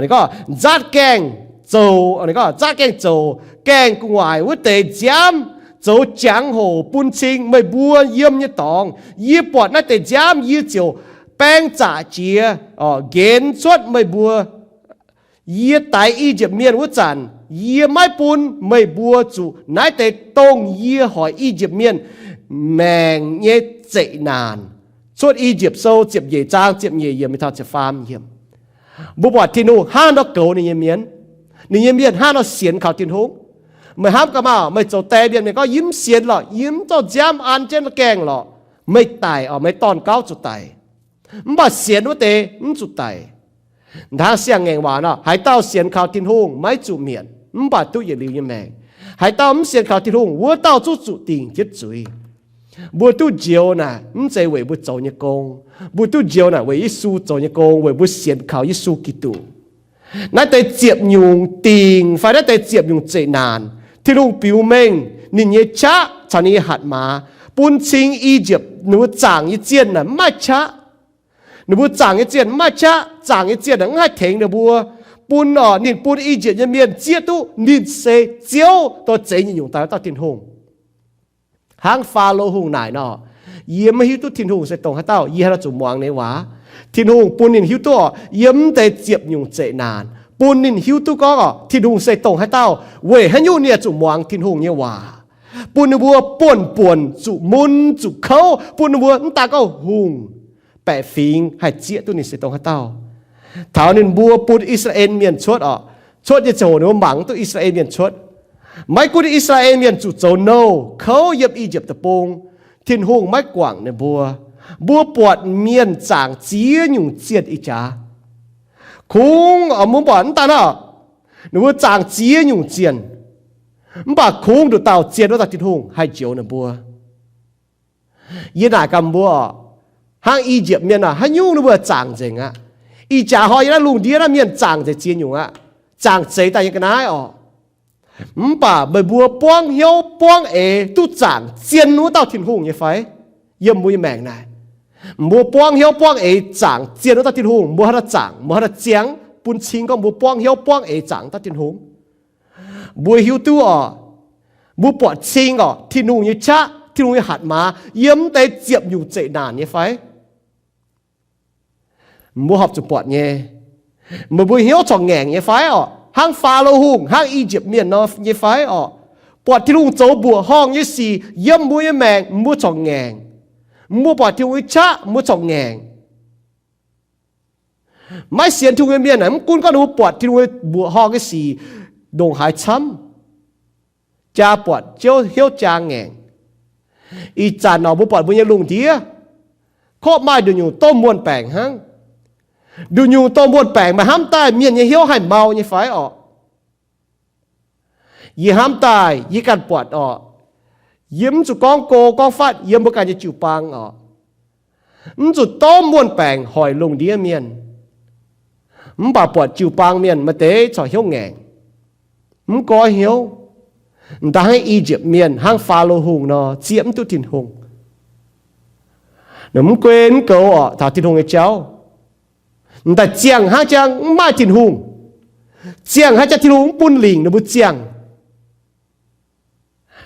Ninh gorngv, nzaatv gaengh zoux, ninh gorngv, nzaatv gaengh zoux gaengh gu'nguaaic wuov deix nziaamv, zoux jangx-hoc bun cing meih mbuo yiem nyei dorngx. Yie buatc naaiv deix nziaamv, yie ziouc baeng zaqc jiex, nqenx cuotv meih mbuo. Yie daix I^yipv Mienh wuov zanc, yie maiv bun meih mbuo zuqc naaiv deix dongh yie hoic I^yipv Mienh maengc nyei zeqc naanc. Cuotv I^yipv Sou ziepc nyeic zaang ziepc nyeic yiemc mingh taux ziepc faam yiemc. Mbuo buatc Tin-Hungh hnangv nor goux ninh nyei mienh. Ninh nyei mienh hnangv nor sienx kaux Tin-Hungh. Meih hnamv gaax maah, meih zoux die mienh, meih gorngv, yie mv sienx lorqc, yie mv zorqv nziaamv an jienv gaengh lorqc, meih daic orqc, meih dorn-gauv zuqc daic. Mv baac sienx wuov deix mv zuqc daic. Hnangv siang-ngaengc waac nor, haaix dauh sienx kaux Tin-Hungh maiv zuqc mietc, mv baac duqv yietc liuz nyei maengc. Haaix dauh mv sienx kaux Tin-Hungh, wuov dauh zungv zuqc dingc jienv zuiz. Mbuo duqv njoux naaic mv zeiz weic mbuo zoux nyei gong. Mbuo duqv njoux naaic weic Yesu zoux nyei gong, weic mbuo sienx kaux Yesu Giduc. Naaiv deix ziepc nyungc dingc fai naaiv deix ziepc nyungc zeqc naanc, Tin-Hungh biux mengh ninh nyei qaqv caux ninh nyei hatc maaz bun cing I^yipv ninh mbuo zaangc nyei zienh naaic mv maaih qaqv. Ninh mbuo zaangc nyei zienh mv maaih qaqv, zaangc nyei zienh mv haih tengx ninh mbuo, bun, orqc, ninh bun I^yipv nyei mienh zieqv duqv ninh se Ziouv, dorh zeix nyei nyungc daaih wuov dauh Tin-Hungh. Hnangv Faalo Hungh naaic nor, yie maiv hiuv duqv Tin-Hungh se dongh haaix dauh, yie haaix nor zuqc muangx ninh nyei waac? Tin-Hungh bun ninh hiuv duqv orqc, yiem naaiv deix ziepc nyungc zeqc naanc, bun ninh hiuv duqv gorngv orqc, Tin-Hungh se dongh haaix dauh, weic haaix nyungc ninh yaac zuqc muangx Tin-Hungh nyei waac. Bun ninh mbuo buonv-buonc zuqc mun zuqc kouv, bun ninh mbuo mv daan gorngv hungh baeqc fingx haih zieqv duqv ninh se dongh haaix dauh. Taux ninh mbuo bun I^saa^laa^en Mienh cuotv orqc, cuotv nyei ziangh hoc ninh mbuo mangc duqv I^saa^laa^en Mienh cuotv. Maiv gunv I^saa^laa^en Mienh zuqc zoux nouh kouv yiem I^yipv Deic-Bung, Tin-Hungh maiv guangc ninh mbuo. Mbuo buatc mienh zaangc ziex nyungc zienh ih jaax. Kungx, orqc, mbuo buatc mv daan orqc, ninh mbuo zaangc ziex nyungc zienh, mv baac kungx nduqc dauh zienh wuov dauh Tin-Hungh haih njoux ninh mbuo. Yie naaic gaax mbuo orqc, hnangv I^yipv Mienh aah, haaix nyungc ninh mbuo zaangc nzengc aqv. Ih jaax hnoi yiem naaiv lungh ndiev naaiv mienh zaangc nzengc ziex nyungc aqv, zaangc zeix daaih nyei ga'naaiv orqc. Mv baac meih mbuo buangv hnyouv buangv eix duqv zaangc zienh wuov dauh Tin-Hungh nyei fai? Yiem mbuo nyei maengc naaic, mbuo buangv hnyouv buangv eix zaangc zienh wuov dauh Tin-Hungh, mbuo haaix nor zaangc, mbuo haaix nor ziangh bun cing gorngv mbuo buangv hnyouv buangv eix zaangc dauh Tin-Hungh? Mbuo hiuv duqv orqc, mbuo buatc cing orqc, Tin-Hungh nyei qaqv, Tin-Hungh nyei hatc maaz yiem deix ziepc nyungc zeqc naanc nyei fai? Mbuo horpc zuqc buatc nyei. Meih mbuo hnyouv corc ngaengc nyei fai orqc? Hnangv Faalo Hungh, hnangv I^yipv Mienh nor nyei fai orqc? Buatc Tin-Hungh zoux mbuoqc horngh nyei sic yiem mbuo nyei maengc, mbuo corc ngaengc. Mbuo buatc Tin-Hungh nyei qaqv, mbuo corc ngaengc. Maiv sienx Tin-Hungh nyei mienh aah, mv gunv gorngv ninh mbuo buatc Tin-Hungh mbuoqc horngh nyei sic ndongc haaix camv, jaa buatc Ziouv hnyouv jaa ngaengc. Ih zanc orqc, mbuo buatc mbuo nyei lungh ndiev, korv maaih nduqc nyungc domh muonh baengc hnangv. Nduqc nyungc domh muonh baengc, meih hnamv daaih mienh nyei hnyouv haih mau nyei fai orqc? Yie hnamv daaih yie ganh buatc orqc, yie mv zuqc gorngv go gorngv fatv, yiem mbuo ganh nyei jiu-baang orqc, mv zuqc domh muonh baengc hoic lungh ndiev mienh. Mv baac buatc jiu-baang mienh maaih deix corc hnyouv ngaengc, mv goiv hnyouv. M'daaih hnangv I^yipv Mienh, hnangv Faalo Hungh nor, zieqv mv duqv Tin-Hungh. Ninh mv guen mv goux orqc taux Tin-Hungh nyei jauv. M'daaih ziangh hnangv jangv mv maaih Tin-Hungh. Ziangh hnangv jangv Tin-Hungh mv bun lingc ninh mbuo ziangh.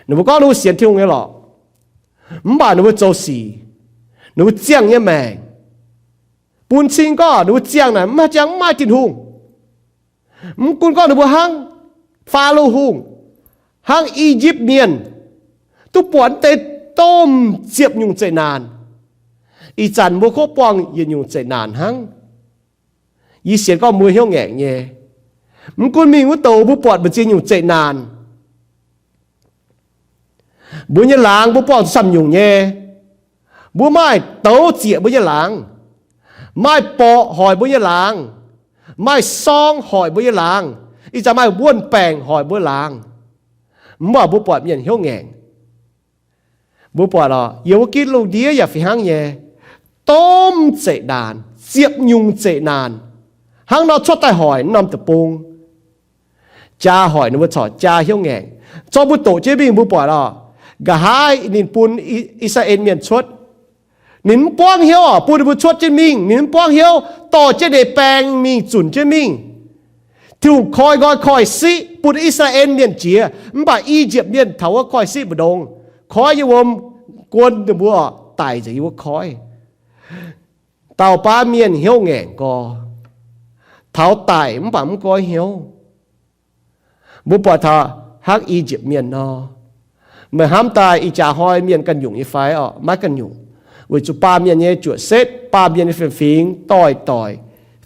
Ninh mbuo gorngv ninh mbuo sienx Tin-Hungh nyei lorqc, mv baac ninh mbuo zoux sic, ninh mbuo ziangh nyei maengc, bun cing gorngv ninh mbuo ziangh naaic mv jangv mv maaih Tin-Hungh. Mv gunv gorngv ninh mbuo hnangv Faalo Hungh, hnangv I^yipv Mienh, duqv buatc deix domh ziepc nyungc zeqc naanc. Ih zanc mbuo kov buangh yietc nyungc zeqc naanc hnangv. Yie sienx gorngv mbuo hnyouv ngaengc nyei. Mv gunv mingh wuov douc mbuo buatc mbu'ziex nyungc zeqc naanc. Mbuo nyei laangz mbuo buangh zuqc camv nyungc nyei. Mbuo maaih douz zieqc mbuo nyei laangz, maaih borqc hoic mbuo nyei laangz, maaih sorng hoic mbuo nyei laangz, ih zanc maaih wuonh baengc hoic mbuo laangz. Mv baac mbuo buatc mienh hnyouv ngaengc. Mbuo buatc orqc, yiem wuov gitv lungh ndiev yaac fih hnangv nyei. Domh zeqc naanc, ziepc nyungc zeqc naanc, hnangv nor cuotv daaih hoic norm deic-bung. Jaa hoic ninh mbuo corc jaa hnyouv ngaengc. Zorqv mbuo doqc jienv mingh mbuo buatc orqc, nqa'haav ninh bun I^saa^laa^en Mienh cuotv, ninh mv buangv hnyouv orqc, bun ninh mbuo cuotv jienv mingh, ninh mv buangv hnyouv, dorh jienv ninh baeng mingh, zunc jienv mingh. Tin-Hungh koi nqoi koi siqv bun I^saa^laa^en Mienh jiex, mv baac I^yipv Mienh taux wuov koi siqv mbu'ndongx, koiv nyei wuom guon ninh mbuo daic nzengc yiem wuov koiv. Dauh baav mienh hnyouv ngaengc gorx, taux daic mv baac mv goiv hnyouv. Mbuo buatc taux hnangv I^yipv Mienh nor. Meih hnamv daaih ih jaax hnoi mienh ganh nyungc nyei fai orqc? Maiv ganh nyungc. Weic zuqc baamh mienh nyei juoqc setv, baamh mienh nyei fiem-fingx doix-doix,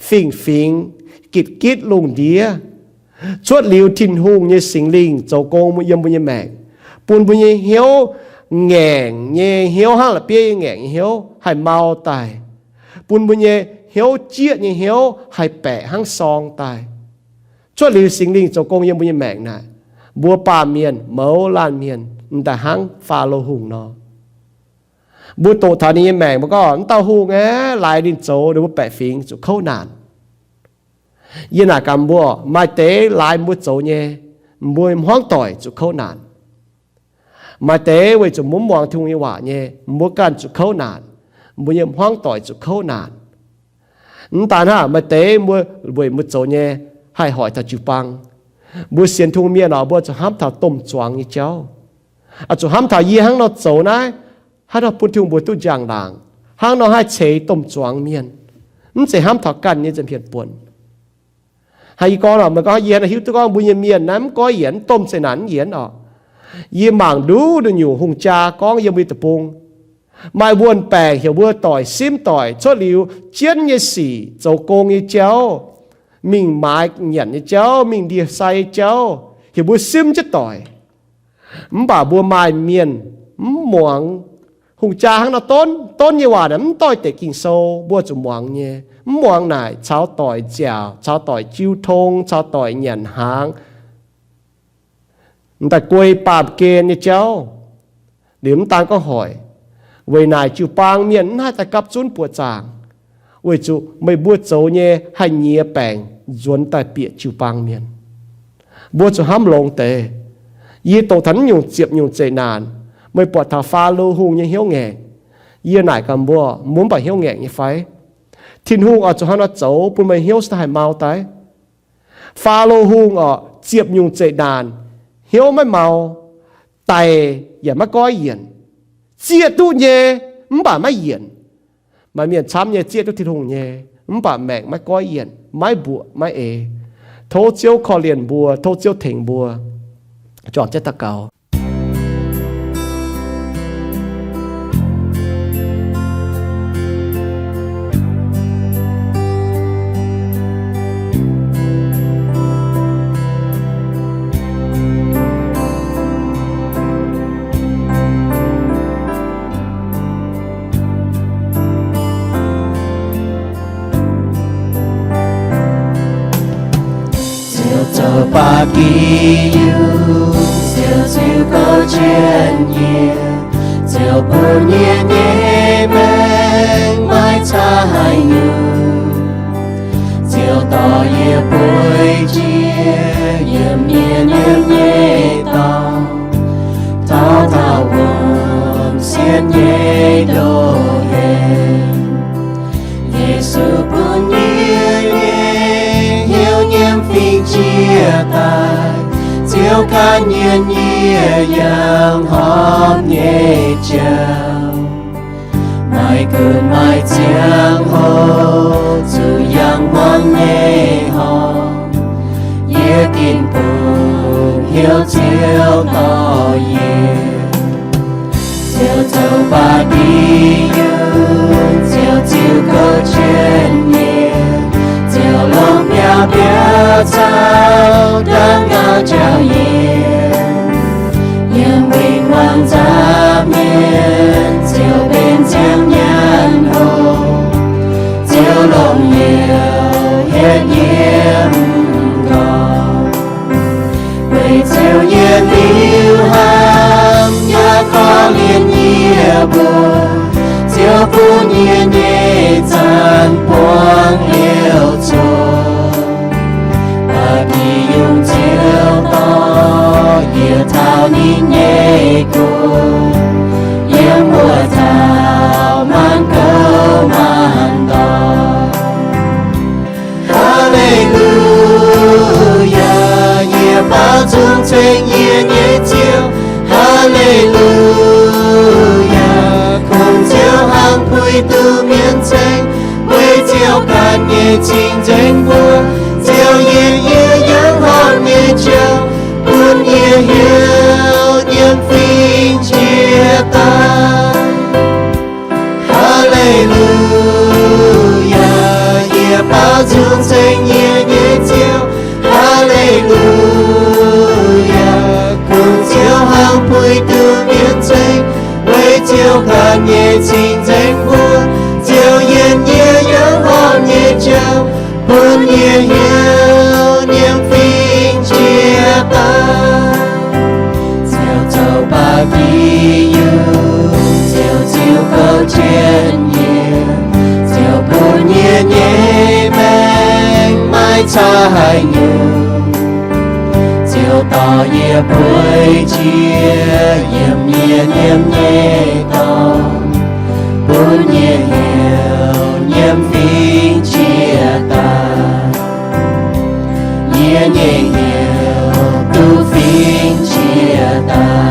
fingx-fingx, gitv-gitv lungh ndiev, cuotv liuz Tin-Hungh nyei Singx Lingh zoux gong yiem mbuo nyei maengc, bun mbuo nyei hnyouv ngaengc nyei hnyouv hnangv la'bieiv nyei ngaengc nyei hnyouv haih mau daaih, bun mbuo nyei hnyouv jieqv nyei hnyouv haih baeqc hnangv sorng daaih. Cuotv liuz Singx Lingh zoux gong yiem mbuo nyei maengc naaic, mbuo baamh mienh mouz laanh mienh m'daaih hnangv Faalo Hungh nor. Mbuo doqc taux ninh nyei maengc, mbuo gorngv, M'dauh hungh aeqv, laaix ninh zoux ninh mbuo baeqc fingx zuqc kouv naanc. Yie naaic gaax mbuo, maaih deix laaix mbuo zoux nyei, mbuo hmuangv doic zuqc kouv naanc. Maaih deix weic zuqc mbuo mv muangx Tin-Hungh nyei waac nyei, mbuo ganh zuqc kouv naanc, mbuo nyei hmuangv doic zuqc kouv naanc. Mv daan hnangv, maaih deix mbuo weic mbuo zoux nyei haih hoic taux jiu-baang. Mbuo sienx Tin-Hungh mienh oc, mbuo zuqc hnamv taux domh zuangx nyei jauv, zuqc hnamv taux yie hnangv nor zoux naaiv, haaix nor bun Tin-Hungh mbuox duqv njang-laangc, hnangv nor haih ceix domh zuangx mienh, mv zeiz hnamv taux ganh nyei nza'hmien buonc. Hnangv yie gorngv nor, meih gorngv yie hiuv duqv gorngv mbuo nyei mienh naaiv mv goiv yienc, mv domh zeqc naanc mv yienc oc. Yie mangc nduqc nduqc nyungc hungh jaa gorngv yiem mbuo deic-bung, maaih wuonh baengc heuc mbuo doic simv doic, cuotv liuz jienv nyei sic, zoux gong nyei jauv, mingh maaiz nyanc nyei jauv, mingh ndie-sai nyei jauv, heuc mbuo simv jienv doic. Mv baac mbuo maaih mienh mv muangx hungh jaa hnangv nor donv donv nyei waac naaic, mv doix-dekc Ging-Sou, mbuo zuqc muangx nyei. Mv muangx naaic caux doic nziaauc, caux doic jiu tong, caux doic nyanc hnaangx, m'daaih guei baamh gen nyei jauv. Liuz mv daan gorngv hoic, weic naaic jiu-baang mienh mv haih daaih gapv zunv buoqc zaangc, weic zuqc meih mbuo zoux nyei haih nyiex baengc nzuonx daaih bieqc jiu-baang mienh. Mbuo zuqc hnamv longx deix. Yie doqc taux naaiv nyungc ziepc nyungc zeqc naanc, meih buatc taux Faalo Hungh nyei hnyouv ngaengc. Yie naaic gaax mbuo, mbuo mv baac hnyouv ngaengc nyei fai? Tin-Hungh oix zuqc hnangv nor zoux bun meih hnyouv se haih mau daaih. Faalo Hungh oc, ziepc nyungc zeqc naanc, hnyouv maiv mau, daic yaac maiv goiv yienc, zieqv duqv nyei, mv baac maiv yienc. Maaih mienh camv nyei zieqv duqv Tin-Hungh nyei, mv baac maengc maiv goiv yienc, maiv mbuoqc maiv eix. Tov Ziouv korv-lienh mbuo, tov Ziouv tengx mbuo. Juangc jienv daux gaux. Ziouv zoux ba'gi yungh, Ziouv ziux gouv jienv yie. Ziouv bun yie nyei maengc maiv caux haaix nyungc. Ziouv dorh yie bueix jiex yiem mienh yiem nyei dorngx, taux dauh wuom-sienv nyei ndoh heix. Yesu bun yie nyei hnyouv nyiemv fingx jiex daaih, Ziouv gan yie nyie yangh horpc nyei jauv. Maiv gunv maaih ziangh hoc zuqc yangh hmuangx nyei horpc, yie gengh bungx hnyouv Ziouv dorh yie. Ziouv zoux ba'gi yungh, Ziouv ziux gouv jienv yie. Ziouv longc biauv-biauv caux dangv gauh njaaux yie. Yiem win-wangv nza'hmien, Ziouv benx ziangh nyanc hlo. Ziouv longc youz hietv yie m'nqorngv. Weic Ziouv yie liuz hnamv, yaac korv-lienh yie mbuo. Ziouv bun yie nyei zanc buangv liouh zuqc. Ba'gi yungh Ziouv dorh yie taux ninh nyei kuv, yiem wuov taux maanc gouv maanc ndorm. Haa^le^lu^yaa, yie baaux nzung ceng yie nyei Ziouv. Haa^le^lu^yaa, kungx Ziouv hnangv puix duqv mienh ceng, weic Ziouv ganh nyei cing-nzengc mbuox. Ziouv yiem yie yangh horpc nyei jauv, bun yie hnyouv nyiemv fingx jiex daaih. Haa^le^lu^yaa, yie baaux nzung ceng yie nyei Ziouv. Haa^le^lu^yaa, kungx Ziouv hnangv puix duqv mienh ceng, weic Ziouv ganh nyei cing-nzengc mbuox. Ziouv yiem yie yangh horpc haaix nyungc, ziouc dorh yie bueix jiex yiem yie nyiemc nyei dorngx, bun yie hnyouv nyiemc fingx jiex daaih. Yie nyei hnyouv duqv fingx jiex daaih.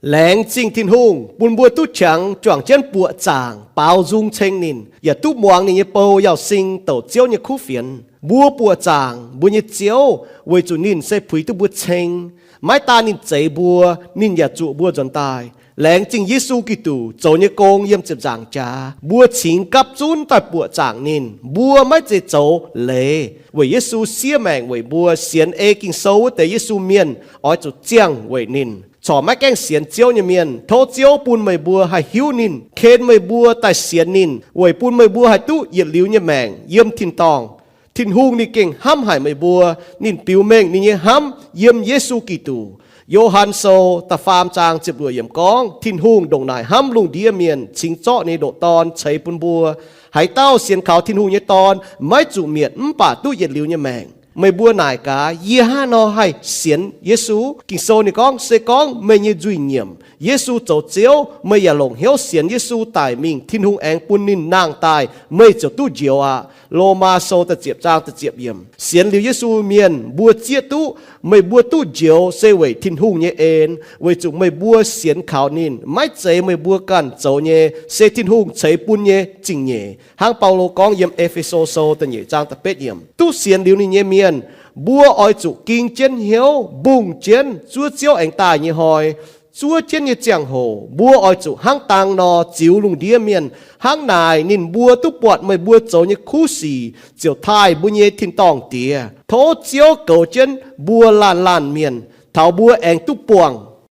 Laengz zingh Tin-Hungh bun mbuo duqv qangx juangc jienv buoqc zaangc baaux nzung ceng ninh, yaac duqv muangx ninh nyei bou Yauz Sing douc Ziouv nyei kuv fienx. Mbuo buoqc zaangc mbuo nyei Ziouv weic zuqc ninh se puix duqv mbuo ceng. Maiv daan ninh zeix mbuo, ninh yaac zuqc mbuo nzuonx daaih. Laengz zingh Yesu Giduc zoux nyei gong yiem ziepc nzaangc jaax, mbuo cingx gapv zunv daaih buoqc zaangc ninh. Mbuo maiv zeiz zoux leiz weic Yesu siev maengc weic mbuo. Sienx ei Ging-Sou wuov deix Yesu mienh oix zuqc ziangh weic ninh. Corc maiv gaengh sienx Ziouv nyei mienh, tov Ziouv bun meih mbuo haih hiuv ninh, ken meih mbuo daaih sienx ninh weic bun meih mbuo haih duqv yietc liuz nyei maengc yiem tin-dorngh. Tin-Hungh ninh gengh hnamv haic meih mbuo. Ninh biux mengh ninh nyei hnamv yiem Yesu Giduc. Yo^han Sou da'faam zaang ziepc luoqc yiemc gorngv, Tin-Hungh ndongc naaic hnamv lungh ndiev mienh, cingx zorqv ninh nyei ndoqc Dorn ceix bun mbuo. Haaix dauh sienx kaux Tin-Hungh nyei Dorn maiv zuqc mietc mv baac duqv yietc liuz nyei maengc. Meih mbuo naaic gaax, yie hnangv haaix nor haih sienx Yesu? Ging-Sou ninh gorngv, se gorngv meih nyei nzuih nyiemc, Yesu zoux Ziouv, meih yaac longc hnyouv sienx Yesu daic mingh, Tin-Hungh aengx bun ninh nangh daaih, meih ziouc duqv njoux aqv. Lomaa Sou da'ziepc zaang da'ziepc yiemc. Sienx liuz Yesu mienh mbuo zieqv duqv meih mbuo duqv njoux se weic Tin-Hungh nyei en, weic zuqc meih mbuo sienx kaux ninh. Maiv zeiz meih mbuo ganh zoux nyei, se Tin-Hungh ceix bun nyei zingh nyeic. Hnangv Baulo gorngv yiem E^fe^so Sou da'nyeic zaang da'betv yiemc, duqv sienx liuz ninh nyei mienh, mbuo oix zuqc ging jienv hnyouv mbungh jienv zuov Ziouv aengx daaih nyei hnoi. Zuov jienv nyei ziangh hoc mbuo oix zuqc hnangv dang nor ziux lungh ndiev mienh. Hnangv naaic ninh mbuo duqv buatc meih mbuo zoux nyei kuv sic ziouc taaih mbuo nyei tin-dorngh Diex. Tov Ziouv goux jienv mbuo laanh laanh mienh, taux mbuo aengx duqv buangh